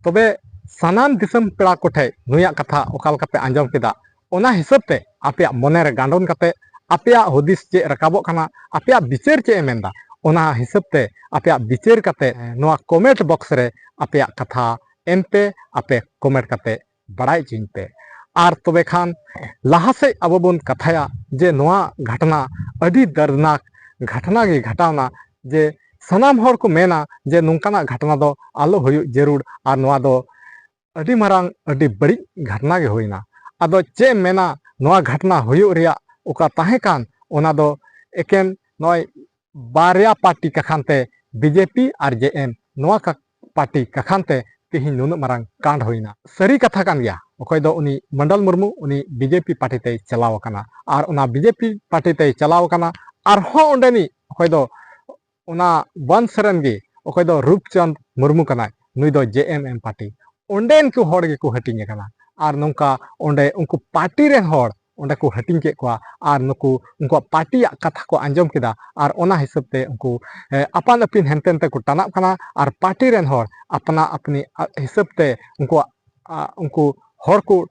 ᱛᱚᱵᱮ ᱥᱟᱱᱟᱢ ᱫᱤᱥᱚᱢ ᱯᱮᱲᱟ ᱠᱚᱴᱷᱮᱱ ᱱᱩᱭᱟᱜ ᱠᱟᱛᱷᱟ ᱚᱠᱟ ᱞᱮᱠᱟ ᱯᱮ ᱟᱸᱡᱚᱢ ᱠᱮᱫᱟ, ᱚᱱᱟ ᱦᱤᱥᱟᱹᱵ ᱛᱮ ᱟᱯᱮᱭᱟᱜ ᱢᱚᱱᱮ ᱨᱮ ᱜᱟᱸᱰᱚᱱ ᱠᱟᱛᱮ ᱟᱯᱮᱭᱟᱜ ᱦᱩᱫᱤᱥ ᱪᱮᱫ ᱨᱟᱠᱟᱵᱚᱜ ᱠᱟᱱᱟ, ᱟᱯᱮᱭᱟᱜ ᱵᱤᱪᱟᱹᱨ ᱪᱮᱫ ᱮ ᱢᱮᱱᱫᱟ, ᱚᱱᱟ ᱦᱤᱥᱟᱹᱵ ᱛᱮ ᱟᱯᱮᱭᱟᱜ ᱵᱤᱪᱟᱹᱨ ᱠᱟᱛᱮ ᱱᱚᱣᱟ ᱠᱚᱢᱮᱱᱴ ᱵᱚᱠᱥ ᱨᱮ ᱟᱯᱮᱭᱟᱜ ᱠᱟᱛᱷᱟ ᱮᱢ ᱯᱮ, ᱟᱯᱮ ᱠᱚᱢᱮᱱᱴ ᱠᱟᱛᱮ ᱵᱟᱲᱟᱭ ᱦᱚᱪᱚᱧ ᱯᱮ᱾ ᱟᱨ ᱛᱚᱵᱮ ᱠᱷᱟᱱ ᱞᱟᱦᱟ ᱥᱮᱫ ᱟᱵᱚ ᱵᱚᱱ ᱠᱟᱛᱷᱟᱭᱟ ᱡᱮ ᱱᱚᱣᱟ ᱜᱷᱟᱴᱱᱟ ᱟᱹᱰᱤ ᱫᱟᱨᱫᱽᱱᱟᱠ ᱜᱷᱟᱴᱱᱟ ᱜᱮ ᱜᱷᱟᱴᱟᱣᱱᱟ, ᱡᱮ ᱥᱟᱱᱟᱢ ᱦᱚᱲ ᱠᱚ ᱢᱮᱱᱟ ᱡᱮ ᱱᱚᱝᱠᱟᱱᱟᱜ ᱜᱷᱟᱴᱱᱟ ᱫᱚ ᱟᱞᱚ ᱦᱩᱭᱩᱜ ᱡᱟᱹᱨᱩᱲ, ᱟᱨ ᱱᱚᱣᱟ ᱫᱚ ᱟᱹᱰᱤ ᱢᱟᱨᱟᱝ ᱟᱹᱰᱤ ᱵᱟᱹᱲᱤᱡ ᱜᱷᱟᱴᱱᱟ ᱜᱮ ᱦᱩᱭᱱᱟ᱾ ᱟᱫᱚ ᱪᱮᱫ ᱮᱢ ᱢᱮᱱᱟ, ᱱᱚᱣᱟ ᱜᱷᱟᱴᱱᱟ ᱦᱩᱭᱩᱜ ᱨᱮᱭᱟᱜ ᱚᱠᱟ ᱛᱟᱦᱮᱸ ᱠᱟᱱ, ᱚᱱᱟ ᱫᱚ ᱮᱠᱮᱱ ᱱᱚᱜᱼᱚᱭ ᱵᱟᱨᱭᱟ ᱯᱟᱨᱴᱤ ᱠᱟᱠᱷᱟᱱ ᱛᱮ, ᱵᱤᱡᱮᱯᱤ ᱟᱨ ᱡᱮ ᱮᱢ, ᱱᱚᱣᱟ ᱠᱟ-, ᱯᱟᱨᱴᱤ ᱠᱟᱠᱷᱟᱱ ᱛᱮ ᱛᱮᱦᱮᱧ ᱱᱩᱱᱟᱹᱜ ᱢᱟᱨᱟᱝ ᱠᱟᱸᱰ ᱦᱩᱭᱱᱟ᱾ ᱥᱟᱹᱨᱤ ᱠᱟᱛᱷᱟ ᱠᱟᱱ ᱜᱮᱭᱟ, ᱚᱠᱚᱭ ᱫᱚ ᱩᱱᱤ ᱢᱚᱱᱰᱚᱞ ᱢᱩᱨᱢᱩ, ᱩᱱᱤ ᱵᱤᱡᱮᱯᱤ ᱯᱟᱨᱴᱤ ᱛᱮᱭ ᱪᱟᱞᱟᱣ ᱟᱠᱟᱱᱟ, ᱟᱨ ᱚᱱᱟ ᱵᱤᱡᱮᱯᱤ ᱯᱟᱨᱴᱤ ᱛᱮᱭ ᱪᱟᱞᱟᱣ ᱟᱠᱟᱱᱟ᱾ ᱟᱨᱦᱚᱸ ᱚᱸᱰᱮᱱᱤᱡ ᱚᱠᱚᱭ ᱫᱚ ᱚᱱᱟ ᱵᱚᱱᱥ ᱨᱮᱱ ᱜᱮ ᱚᱠᱚᱭ ᱫᱚ ᱨᱩᱯᱪᱟᱸᱫᱽ ᱢᱩᱨᱢᱩ ᱠᱟᱱᱟᱭ, ᱱᱩᱭ ᱫᱚ ᱡᱮ ᱮᱢ ᱮᱢ ᱯᱟᱨᱴᱤ᱾ ᱚᱸᱰᱮᱱ ᱠᱚ ᱦᱚᱲ ᱜᱮᱠᱚ ᱦᱟᱹᱴᱤᱧ ᱟᱠᱟᱱᱟ, ᱟᱨ ᱱᱚᱝᱠᱟ ᱚᱸᱰᱮ ᱩᱱᱠᱩ ᱯᱟᱨᱴᱤ ᱨᱮᱱ ᱦᱚᱲ ᱚᱸᱰᱮ ᱠᱚ ᱦᱟᱹᱴᱤᱧ ᱠᱮᱫ ᱠᱚᱣᱟ, ᱟᱨ ᱱᱩᱠᱩ ᱩᱱᱠᱩᱣᱟᱜ ᱯᱟᱨᱴᱤᱭᱟᱜ ᱠᱟᱛᱷᱟ ᱠᱚ ᱟᱸᱡᱚᱢ ᱠᱮᱫᱟ, ᱟᱨ ᱚᱱᱟ ᱦᱤᱥᱟᱹᱵ ᱛᱮ ᱩᱱᱠᱩ, ᱮ, ᱟᱯᱟᱱ ᱟᱹᱯᱤᱱ ᱦᱮᱱᱛᱮ ᱱᱛᱮ ᱠᱚ ᱴᱟᱱᱟᱜ ᱠᱟᱱᱟ, ᱟᱨ ᱯᱟᱨᱴᱤ ᱨᱮᱱ ᱦᱚᱲ ᱟᱯᱱᱟ ᱟᱯᱱᱤ, ᱟ, ᱦᱤᱥᱟᱹᱵ ᱛᱮ ᱩᱱᱠᱩᱣᱟᱜ, ᱟ, ᱩᱱᱠᱩ ᱦᱚᱲ ᱠᱚ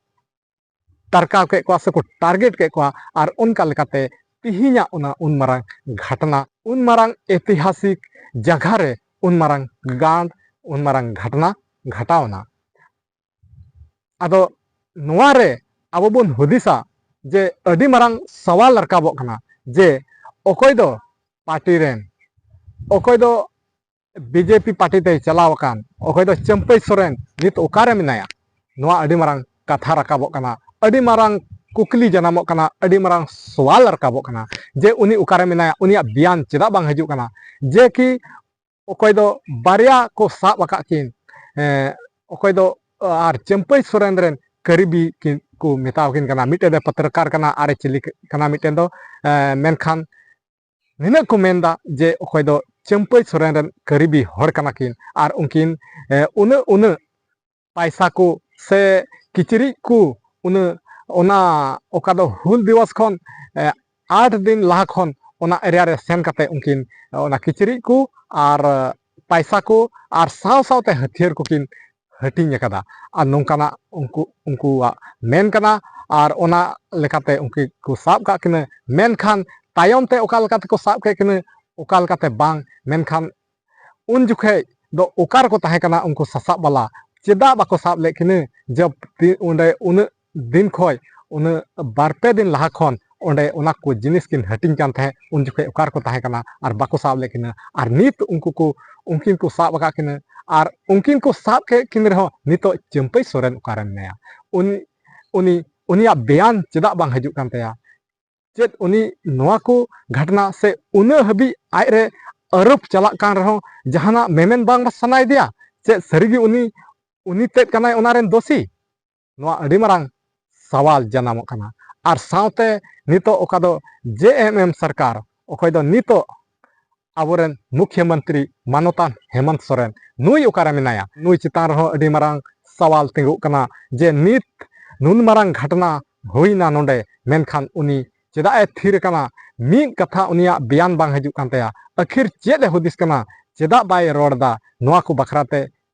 ᱴᱟᱨᱠᱟᱣ ᱠᱮᱫ ᱠᱚᱣᱟ ᱥᱮᱠᱚ ᱴᱟᱨᱜᱮᱴ ᱠᱮᱫ ᱠᱚᱣᱟ, ᱟᱨ ᱚᱱᱠᱟ ᱞᱮᱠᱟᱛᱮ ᱛᱤᱦᱤᱧᱟᱜ ᱚᱱᱟ ᱩᱱ ᱢᱟᱨᱟᱝ ᱜᱷᱟᱴᱱᱟ, ᱩᱱ ᱢᱟᱨᱟᱝ ᱮᱛᱤᱦᱟᱥᱤᱠ ᱡᱟᱭᱜᱟ ᱨᱮ ᱩᱱ ᱢᱟᱨᱟᱝ ᱠᱟᱸᱰ, ᱩᱱ ᱢᱟᱨᱟᱝ ᱜᱷᱟᱴᱱᱟ ᱜᱷᱟᱴᱟᱣ ᱮᱱᱟ᱾ ᱟᱫᱚ ᱱᱚᱣᱟ ᱨᱮ ᱟᱵᱚ ᱵᱚᱱ ᱦᱩᱫᱤᱥᱟ ᱡᱮ ᱟᱹᱰᱤ ᱢᱟᱨᱟᱝ ᱥᱟᱣᱟᱞ ᱨᱟᱠᱟᱵᱚᱜ ᱠᱟᱱᱟ ᱡᱮ ᱚᱠᱚᱭ ᱫᱚ ᱯᱟᱨᱴᱤ ᱨᱮᱱ, ᱚᱠᱚᱭ ᱫᱚ ᱵᱤᱡᱮᱯᱤ ᱯᱟᱨᱴᱤ ᱛᱮᱭ ᱪᱟᱞᱟᱣ ᱟᱠᱟᱱ, ᱚᱠᱚᱭ ᱫᱚ ᱪᱟᱹᱢᱯᱟᱹᱭ ᱥᱚᱨᱮᱱ ᱱᱤᱛ ᱚᱠᱟᱨᱮ ᱢᱮᱱᱟᱭᱟ? ᱱᱚᱣᱟ ᱟᱹᱰᱤ ᱢᱟᱨᱟᱝ ᱠᱟᱛᱷᱟ ᱨᱟᱠᱟᱵᱚᱜ ᱠᱟᱱᱟ, ᱟᱹᱰᱤ ᱢᱟᱨᱟᱝ ᱠᱩᱠᱞᱤ ᱡᱟᱱᱟᱢᱚᱜ ᱠᱟᱱᱟ, ᱟᱹᱰᱤ ᱢᱟᱨᱟᱝ ᱥᱚᱣᱟᱞ ᱨᱟᱠᱟᱵᱚᱜ ᱠᱟᱱᱟ ᱡᱮ ᱩᱱᱤ ᱚᱠᱟᱨᱮ ᱢᱮᱱᱟᱭᱟ, ᱩᱱᱤᱭᱟᱜ ᱵᱮᱭᱟᱱ ᱪᱮᱫᱟᱜ ᱵᱟᱝ ᱦᱤᱡᱩᱜ ᱠᱟᱱᱟ? ᱡᱮ ᱠᱤ ᱚᱠᱚᱭ ᱫᱚ ᱵᱟᱨᱭᱟ ᱠᱚ ᱥᱟᱵ ᱟᱠᱟᱫ ᱠᱤᱱ, ᱮᱸ, ᱚᱠᱚᱭ ᱫᱚ ᱟᱨ ᱪᱟᱹᱢᱯᱟᱹᱭ ᱥᱚᱨᱮᱱ ᱨᱮᱱ ᱠᱟᱹᱨᱤᱵᱤ ᱠᱤᱱ ᱠᱚ ᱢᱮᱛᱟᱣ ᱠᱤᱱ ᱠᱟᱱᱟ, ᱢᱤᱫᱴᱮᱱ ᱫᱚ ᱯᱚᱛᱨᱚᱠᱟᱨ ᱠᱟᱱᱟ, ᱟᱨ ᱮ ᱪᱤᱞᱤ ᱠᱟᱱᱟ ᱢᱤᱫᱴᱮᱱ ᱫᱚ, ᱮᱸ, ᱢᱮᱱᱠᱷᱟᱱ ᱱᱤᱱᱟᱹᱜ ᱠᱚ ᱢᱮᱱᱫᱟ ᱡᱮ ᱚᱠᱚᱭ ᱫᱚ ᱪᱟᱹᱢᱯᱟᱹᱭ ᱥᱚᱨᱮᱱ ᱨᱮᱱ ᱠᱟᱹᱨᱤᱵᱤ ᱦᱚᱲ ᱠᱟᱱᱟ ᱠᱤᱱ ᱟᱨ ᱩᱱᱠᱤᱱ, ᱮ, ᱩᱱᱟᱹᱜ, ᱩᱱᱟᱹᱜ ᱯᱟᱭᱥᱟ ᱠᱚ ᱥᱮ ᱠᱤᱪᱨᱤᱡ ᱠᱚ ᱩᱱᱟᱹᱜ, ᱚᱱᱟ ᱚᱠᱟ ᱫᱚ ᱦᱩᱞ ᱫᱤᱵᱚᱥ ᱠᱷᱚᱱ, ᱮ, ᱟᱴ ᱫᱤᱱ ᱞᱟᱦᱟ ᱠᱷᱚᱱ ᱚᱱᱟ ᱮᱨᱤᱭᱟ ᱨᱮ ᱥᱮᱱ ᱠᱟᱛᱮ ᱩᱱᱠᱤᱱ ᱚᱱᱟ ᱠᱤᱪᱨᱤᱡ ᱠᱚ ᱟᱨ ᱯᱟᱭᱥᱟ ᱠᱚ ᱟᱨ ᱥᱟᱶ ᱥᱟᱶᱛᱮ ᱦᱟᱹᱛᱭᱟᱹᱨ ᱠᱚᱠᱤᱱ ᱦᱟᱹᱴᱤᱧ ᱟᱠᱟᱫᱟ᱾ ᱟᱨ ᱱᱚᱝᱠᱟᱱᱟᱜ ᱩᱱᱠᱩ, ᱩᱱᱠᱩᱣᱟᱜ ᱢᱮᱱ ᱠᱟᱱᱟ᱾ ᱟᱨ ᱚᱱᱟ ᱞᱮᱠᱟᱛᱮ ᱩᱱᱠᱤᱱ ᱠᱚ ᱥᱟᱵ ᱠᱟᱜ ᱠᱤᱱᱟᱹ, ᱢᱮᱱᱠᱷᱟᱱ ᱛᱟᱭᱚᱢ ᱛᱮ ᱚᱠᱟ ᱞᱮᱠᱟ ᱛᱮᱠᱚ ᱥᱟᱵ ᱠᱮᱫ ᱠᱤᱱᱟᱹ, ᱚᱠᱟ ᱞᱮᱠᱟᱛᱮ ᱵᱟᱝ, ᱢᱮᱱᱠᱷᱟᱱ ᱩᱱ ᱡᱚᱠᱷᱮᱡ ᱫᱚ ᱚᱠᱟ ᱨᱮᱠᱚ ᱛᱟᱦᱮᱸ ᱠᱟᱱᱟ ᱩᱱᱠᱩ ᱥᱟᱥᱟᱵ ᱵᱟᱞᱟ? ᱪᱮᱫᱟᱜ ᱵᱟᱠᱚ ᱥᱟᱵ ᱞᱮᱫ ᱠᱤᱱᱟᱹ? ᱡᱚᱵ ᱛᱤ-, ᱚᱸᱰᱮ ᱩᱱᱟᱹᱜ ᱫᱤᱱ ᱠᱷᱚᱡ, ᱩᱱᱟᱹᱜ ᱵᱟᱨ ᱯᱮ ᱫᱤᱱ ᱞᱟᱦᱟ ᱠᱷᱚᱱ ᱚᱸᱰᱮ ᱚᱱᱟ ᱠᱚ ᱡᱤᱱᱤᱥ ᱠᱤᱱ ᱦᱟᱹᱴᱤᱧ ᱠᱟᱱ ᱛᱟᱦᱮᱸᱫ, ᱩᱱ ᱡᱚᱠᱷᱮᱡ ᱚᱠᱟ ᱨᱮᱠᱚ ᱛᱟᱦᱮᱸ ᱠᱟᱱᱟ ᱟᱨ ᱵᱟᱠᱚ ᱥᱟᱵ ᱞᱮᱫ ᱠᱤᱱᱟᱹ? ᱟᱨ ᱱᱤᱛ ᱩᱱᱠᱩ ᱠᱚ, ᱩᱱᱠᱤᱱ ᱠᱚ ᱥᱟᱵ ᱟᱠᱟᱫ ᱠᱤᱱᱟᱹ᱾ ᱟᱨ ᱩᱱᱠᱤᱱ ᱠᱚ ᱥᱟᱵ ᱠᱮᱫ ᱠᱤᱱ ᱨᱮᱦᱚᱸ ᱱᱤᱛᱚᱜ ᱪᱟᱹᱢᱯᱟᱹᱭ ᱥᱚᱨᱮᱱ ᱚᱠᱟᱨᱮ ᱢᱮᱱᱟᱭᱟ? ᱩᱱᱤ, ᱩᱱᱤ, ᱩᱱᱤᱭᱟᱜ ᱵᱮᱭᱟᱱ ᱪᱮᱫᱟᱜ ᱵᱟᱝ ᱦᱤᱡᱩᱜ ᱠᱟᱱ ᱛᱟᱭᱟ? ᱪᱮᱫ ᱩᱱᱤ ᱱᱚᱣᱟ ᱠᱚ ᱜᱷᱟᱴᱱᱟ ᱥᱮ ᱩᱱᱟᱹᱜ ᱦᱟᱹᱵᱤᱡ ᱟᱡ ᱨᱮ ᱟᱨᱳᱯ ᱪᱟᱞᱟᱜ ᱠᱟᱱ ᱨᱮᱦᱚᱸ ᱡᱟᱦᱟᱱᱟᱜ ᱢᱮᱢᱮᱱ ᱵᱟᱝ ᱥᱟᱱᱟᱭᱮᱫᱮᱭᱟ? ᱪᱮᱫ ᱥᱟᱹᱨᱤᱜᱮ ᱩᱱᱤ, ᱩᱱᱤ ᱛᱮᱫ ᱠᱟᱱᱟᱭ ᱚᱱᱟ ᱨᱮᱱ ᱫᱳᱥᱤ? ᱱᱚᱣᱟ ᱟᱹᱰᱤ ᱢᱟᱨᱟᱝ ᱥᱟᱣᱟᱞ ᱡᱟᱱᱟᱢᱚᱜ ᱠᱟᱱᱟ᱾ ᱟᱨ ᱥᱟᱶᱛᱮ ᱱᱤᱛᱚᱜ ᱚᱠᱟ ᱫᱚ ᱡᱮ ᱮᱢ ᱮᱢ ᱥᱚᱨᱠᱟᱨ, ᱚᱠᱚᱭ ᱫᱚ ᱱᱤᱛᱚᱜ ᱟᱵᱚᱨᱮᱱ ᱢᱩᱠᱷᱭᱚ ᱢᱚᱱᱛᱨᱤ ᱢᱟᱱᱚᱛᱟᱱ ᱦᱮᱢᱚᱱᱛ ᱥᱚᱨᱮᱱ, ᱱᱩᱭ ᱚᱠᱟᱨᱮ ᱢᱮᱱᱟᱭᱟ? ᱱᱩᱭ ᱪᱮᱛᱟᱱ ᱨᱮᱦᱚᱸ ᱟᱹᱰᱤ ᱢᱟᱨᱟᱝ ᱥᱟᱣᱟᱞ ᱛᱤᱸᱜᱩᱜ ᱠᱟᱱᱟ ᱡᱮ ᱱᱤᱛ ᱱᱩᱱ ᱢᱟᱨᱟᱝ ᱜᱷᱟᱴᱱᱟ ᱦᱩᱭᱱᱟ ᱱᱚᱰᱮ, ᱢᱮᱱᱠᱷᱟᱱ ᱩᱱᱤ ᱪᱮᱫᱟᱜ ᱮ ᱛᱷᱤᱨ ᱟᱠᱟᱱᱟ? ᱢᱤᱫ ᱠᱟᱛᱷᱟ ᱩᱱᱤᱭᱟᱜ ᱵᱮᱭᱟᱱ ᱵᱟᱝ ᱦᱤᱡᱩᱜ ᱠᱟᱱ ᱛᱟᱭᱟ᱾ ᱟᱹᱠᱷᱤᱨ ᱪᱮᱫ ᱮ ᱦᱩᱫᱤᱥ ᱠᱟᱱᱟ? ᱪᱮᱫᱟᱜ ᱵᱟᱭ ᱨᱚᱲ ᱮᱫᱟ ᱱᱚᱣᱟ ᱠᱚ ᱵᱟᱠᱷᱨᱟ ᱛᱮ?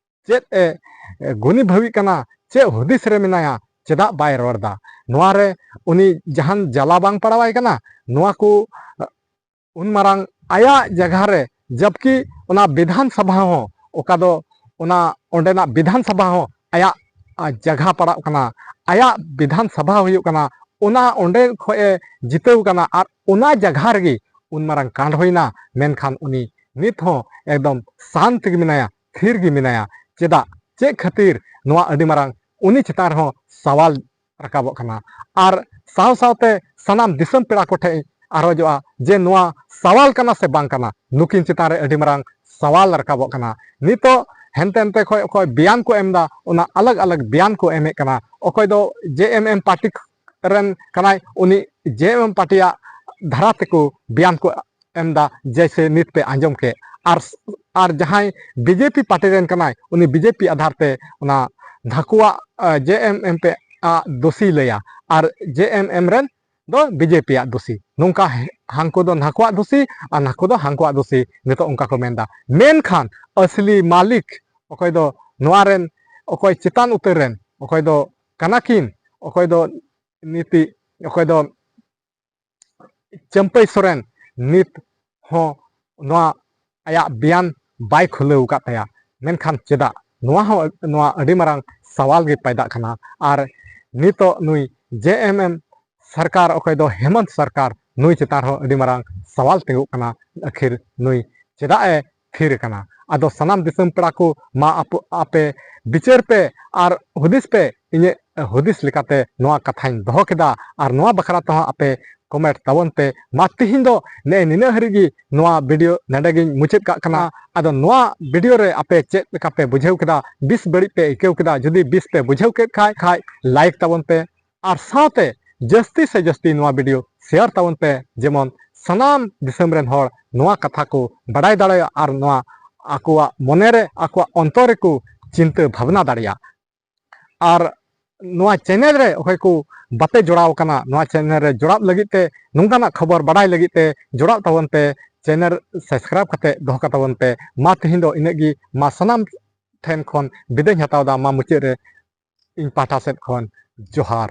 ᱪᱮᱫ ᱮ, ᱮ, ᱜᱩᱱᱤ ᱵᱷᱟᱹᱵᱤᱜ ᱠᱟᱱᱟ? ᱪᱮᱫ ᱦᱩᱫᱤᱥ ᱨᱮ ᱢᱮᱱᱟᱭᱟ? ᱪᱮᱫᱟᱜ ᱵᱟᱭ ᱨᱚᱲ ᱮᱫᱟ? ᱱᱚᱣᱟ ᱨᱮ ᱩᱱᱤ ᱡᱟᱦᱟᱱ ᱡᱟᱞᱟ ᱵᱟᱝ ᱯᱟᱲᱟᱣᱟᱭ ᱠᱟᱱᱟ? ᱱᱚᱣᱟ ᱠᱚ, ᱮ, ᱩᱱ ᱢᱟᱨᱟᱝ ᱟᱭᱟᱜ ᱡᱟᱭᱜᱟ ᱨᱮ, ᱡᱟᱵᱠᱤ ᱚᱱᱟ ᱵᱤᱫᱷᱟᱱ ᱥᱚᱵᱷᱟ ᱦᱚᱸ, ᱚᱠᱟ ᱫᱚ ᱚᱱᱟ ᱚᱸᱰᱮᱱᱟᱜ ᱵᱤᱫᱷᱟᱱ ᱥᱚᱵᱷᱟ ᱦᱚᱸ ᱟᱭᱟᱜ, ᱟ, ᱡᱟᱭᱜᱟ ᱯᱟᱲᱟᱜ ᱠᱟᱱᱟ, ᱟᱭᱟᱜ ᱵᱤᱫᱷᱟᱱ ᱥᱚᱵᱷᱟ ᱦᱩᱭᱩᱜ ᱠᱟᱱᱟ, ᱚᱱᱟ ᱚᱸᱰᱮ ᱠᱷᱚᱱ ᱮ ᱡᱤᱛᱟᱹᱣ ᱠᱟᱱᱟ ᱟᱨ ᱚᱱᱟ ᱡᱟᱭᱜᱟ ᱨᱮᱜᱮ ᱩᱱ ᱢᱟᱨᱟᱝ ᱠᱟᱸᱰ ᱦᱩᱭᱱᱟ, ᱢᱮᱱᱠᱷᱟᱱ ᱩᱱᱤ ᱱᱤᱛ ᱦᱚᱸ ᱮᱠᱫᱚᱢ ᱥᱟᱱᱛ ᱜᱮ ᱢᱮᱱᱟᱭᱟ, ᱛᱷᱤᱨ ᱜᱮ ᱢᱮᱱᱟᱭᱟ᱾ ᱪᱮᱫᱟᱜ? ᱪᱮᱫ ᱠᱷᱟᱹᱛᱤᱨ ᱱᱚᱣᱟ ᱟᱹᱰᱤ ᱢᱟᱨᱟᱝ ᱩᱱᱤ ᱪᱮᱛᱟᱱ ᱨᱮᱦᱚᱸ ᱥᱟᱣᱟᱞ ᱨᱟᱠᱟᱵᱚᱜ ᱠᱟᱱᱟ? ᱟᱨ ᱥᱟᱶ ᱥᱟᱶᱛᱮ ᱥᱟᱱᱟᱢ ᱫᱤᱥᱚᱢ ᱯᱮᱲᱟ ᱠᱚᱴᱷᱮᱱ ᱤᱧ ᱟᱨᱚᱡᱚᱜᱼᱟ ᱡᱮ ᱱᱚᱣᱟ ᱥᱟᱣᱟᱞ ᱠᱟᱱᱟ ᱥᱮ ᱵᱟᱝ ᱠᱟᱱᱟ, ᱱᱩᱠᱤᱱ ᱪᱮᱛᱟᱱ ᱨᱮ ᱟᱹᱰᱤ ᱢᱟᱨᱟᱝ ᱥᱟᱣᱟᱞ ᱨᱟᱠᱟᱵᱚᱜ ᱠᱟᱱᱟ᱾ ᱱᱤᱛᱚᱜ ᱦᱮᱱᱛᱮ ᱱᱛᱮ ᱠᱷᱚᱱ ᱚᱠᱚᱭ ᱵᱮᱭᱟᱱ ᱠᱚ ᱮᱢ ᱮᱫᱟ, ᱚᱱᱟ ᱟᱞᱟᱜᱽ ᱟᱞᱟᱜᱽ ᱵᱮᱭᱟᱱ ᱠᱚ ᱮᱢᱮᱫ ᱠᱟᱱᱟ᱾ ᱚᱠᱚᱭ ᱫᱚ ᱡᱮ ᱮᱢ ᱮᱢ ᱯᱟᱨᱴᱤ ᱨᱮᱱ ᱠᱟᱱᱟᱭ, ᱩᱱᱤ ᱡᱮ ᱮᱢ ᱮᱢ ᱯᱟᱨᱴᱤᱭᱟᱜ ᱫᱷᱟᱨᱟ ᱛᱮᱠᱚ ᱵᱮᱭᱟᱱ ᱠᱚ ᱮᱢ ᱮᱫᱟ, ᱡᱮᱭᱥᱮ ᱱᱤᱛ ᱯᱮ ᱟᱸᱡᱚᱢ ᱠᱮᱫ᱾ ᱟᱨ, ᱟᱨ ᱡᱟᱦᱟᱸᱭ ᱵᱤᱡᱮᱯᱤ ᱯᱟᱨᱴᱤ ᱨᱮᱱ ᱠᱟᱱᱟᱭ, ᱩᱱᱤ ᱵᱤᱡᱮᱯᱤ ᱟᱫᱷᱟᱨ ᱛᱮ ᱚᱱᱟ ᱱᱟᱠᱷᱩᱣᱟᱜ, ᱟ, ᱡᱮ ᱮᱢ ᱮᱢ ᱯᱮ ᱟᱜ ᱫᱳᱥᱤ ᱞᱟᱹᱭᱟ, ᱟᱨ ᱡᱮ ᱮᱢ ᱮᱢ ᱨᱮᱱ ᱫᱚ ᱵᱤᱡᱮᱯᱤ ᱟᱜ ᱫᱳᱥᱤ᱾ ᱱᱚᱝᱠᱟ ᱦᱮ-, ᱦᱟᱱᱠᱩ ᱫᱚ ᱱᱟᱠᱷᱩᱣᱟᱜ ᱫᱳᱥᱤ ᱟᱨ ᱱᱟᱠᱷᱩ ᱫᱚ ᱦᱟᱱᱠᱩᱣᱟᱜ ᱫᱳᱥᱤ, ᱱᱤᱛᱚᱜ ᱚᱱᱠᱟ ᱠᱚ ᱢᱮᱱᱫᱟ᱾ ᱢᱮᱱᱠᱷᱟᱱ ᱟᱥᱞᱤ ᱢᱟᱹᱞᱤᱠ ᱚᱠᱚᱭ ᱫᱚ ᱱᱚᱣᱟ ᱨᱮᱱ, ᱚᱠᱚᱭ ᱪᱮᱛᱟᱱ ᱩᱛᱟᱹᱨ ᱨᱮᱱ, ᱚᱠᱚᱭ ᱫᱚ ᱠᱟᱱᱟ ᱠᱤᱱ, ᱚᱠᱚᱭ ᱫᱚ ᱱᱤᱛᱤ, ᱚᱠᱚᱭ ᱫᱚ ᱪᱟᱹᱢᱯᱟᱹᱭ ᱥᱚᱨᱮᱱ, ᱱᱤᱛ ᱦᱚᱸ ᱱᱚᱣᱟ ᱟᱭᱟᱜ ᱵᱮᱭᱟᱱ ᱵᱟᱭ ᱠᱷᱩᱞᱟᱹᱣ ᱟᱠᱟᱫ ᱛᱟᱭᱟ᱾ ᱢᱮᱱᱠᱷᱟᱱ ᱪᱮᱫᱟᱜ? ᱱᱚᱣᱟ ᱦᱚᱸ, ᱱᱚᱣᱟ ᱟᱹᱰᱤ ᱢᱟᱨᱟᱝ ᱥᱟᱣᱟᱞ ᱜᱮ ᱯᱟᱭᱫᱟᱜ ᱠᱟᱱᱟ᱾ ᱟᱨ ᱱᱤᱛᱚᱜ ᱱᱩᱭ ᱡᱮ ᱮᱢ ᱮᱢ ᱥᱚᱨᱠᱟᱨ, ᱚᱠᱚᱭ ᱫᱚ ᱦᱮᱢᱚᱱᱛ ᱥᱚᱨᱠᱟᱨ, ᱱᱩᱭ ᱪᱮᱛᱟᱱ ᱨᱮᱦᱚᱸ ᱟᱹᱰᱤ ᱢᱟᱨᱟᱝ ᱥᱟᱣᱟᱞ ᱛᱤᱸᱜᱩᱜ ᱠᱟᱱᱟ᱾ ᱟᱹᱠᱷᱤᱨ ᱱᱩᱭ ᱪᱮᱫᱟᱜ ᱮ ᱛᱷᱤᱨ ᱟᱠᱟᱱᱟ? ᱟᱫᱚ ᱥᱟᱱᱟᱢ ᱫᱤᱥᱚᱢ ᱯᱮᱲᱟ ᱠᱚ, ᱢᱟ ᱟᱯ-, ᱟᱯᱮ ᱵᱤᱪᱟᱹᱨ ᱯᱮ ᱟᱨ ᱦᱩᱫᱤᱥ ᱯᱮ᱾ ᱤᱧᱟᱹᱜ ᱦᱩᱫᱤᱥ ᱞᱮᱠᱟᱛᱮ ᱱᱚᱣᱟ ᱠᱟᱛᱷᱟᱧ ᱫᱚᱦᱚ ᱠᱮᱫᱟ, ᱟᱨ ᱱᱚᱣᱟ ᱵᱟᱠᱷᱨᱟ ᱛᱮᱦᱚᱸ ᱟᱯᱮ comment ᱛᱟᱵᱚᱱ ᱯᱮ᱾ ᱢᱟ ᱛᱤᱦᱤᱧ ᱫᱚ ᱱᱮᱜᱼᱮ ᱱᱤᱱᱟᱹᱜ ᱦᱟᱹᱨᱤᱡ ᱜᱮ ᱱᱚᱣᱟ video ᱱᱚᱰᱮ ᱜᱤᱧ ᱢᱩᱪᱟᱹᱫ ᱠᱟᱜ ᱠᱟᱱᱟ᱾ ᱟᱫᱚ ᱱᱚᱣᱟ video ᱨᱮ ᱟᱯᱮ ᱪᱮᱫ ᱞᱮᱠᱟ ᱯᱮ ᱵᱩᱡᱷᱟᱹᱣ ᱠᱮᱫᱟ, ᱵᱮᱥ ᱵᱟᱹᱲᱤᱡ ᱯᱮ ᱟᱹᱭᱠᱟᱹᱣ ᱠᱮᱫᱟ, ᱡᱩᱫᱤ ᱵᱮᱥ ᱯᱮ ᱵᱩᱡᱷᱟᱹᱣ ᱠᱮᱫ ᱠᱷᱟᱡ, ᱠᱷᱟᱡ like ᱛᱟᱵᱚᱱ ᱯᱮ, ᱟᱨ ᱥᱟᱶᱛᱮ ᱡᱟᱹᱥᱛᱤ ᱥᱮ ᱡᱟᱹᱥᱛᱤ ᱱᱚᱣᱟ video share ᱛᱟᱵᱚᱱ ᱯᱮ, ᱡᱮᱢᱚᱱ ᱥᱟᱱᱟᱢ ᱫᱤᱥᱚᱢ ᱨᱮᱱ ᱦᱚᱲ ᱱᱚᱣᱟ ᱠᱟᱛᱷᱟ ᱠᱚ ᱵᱟᱰᱟᱭ ᱫᱟᱲᱮᱭᱟᱜ ᱟᱨ ᱱᱚᱣᱟ ᱟᱠᱚᱣᱟᱜ ᱢᱚᱱᱮ ᱨᱮ, ᱟᱠᱚᱣᱟᱜ ᱚᱱᱛᱚᱨ ᱨᱮᱠᱚ ᱪᱤᱱᱛᱟᱹ ᱵᱷᱟᱵᱽᱱᱟ ᱫᱟᱲᱮᱭᱟᱜ᱾ ᱟᱨ ᱱᱚᱣᱟ channel ᱨᱮ ᱚᱠᱚᱭ ᱠᱚ ᱵᱟᱯᱮ ᱡᱚᱲᱟᱣ ᱟᱠᱟᱱᱟ, ᱱᱚᱣᱟ channel ᱨᱮ ᱡᱚᱲᱟᱣ ᱞᱟᱹᱜᱤᱫ ᱛᱮ, ᱱᱚᱝᱠᱟᱱᱟᱜ ᱠᱷᱚᱵᱚᱨ ᱵᱟᱰᱟᱭ ᱞᱟᱹᱜᱤᱫ ᱛᱮ ᱡᱚᱲᱟᱣ ᱛᱟᱵᱚᱱ ᱯᱮ, channel subscribe ᱠᱟᱛᱮ ᱫᱚᱦᱚ ᱠᱟᱛᱟᱵᱚᱱ ᱯᱮ᱾ ᱢᱟ ᱛᱮᱦᱮᱧ ᱫᱚ ᱤᱱᱟᱹᱜ ᱜᱮ, ᱢᱟ ᱥᱟᱱᱟᱢ ᱴᱷᱮᱱ ᱠᱷᱚᱱ ᱵᱤᱫᱟᱹᱧ ᱦᱟᱛᱟᱣ ᱮᱫᱟ, ᱢᱟ ᱢᱩᱪᱟᱹᱫ ᱨᱮ ᱤᱧ ᱯᱟᱦᱴᱟ ᱥᱮᱫ ᱠᱷᱚᱱ ᱡᱚᱦᱟᱨ᱾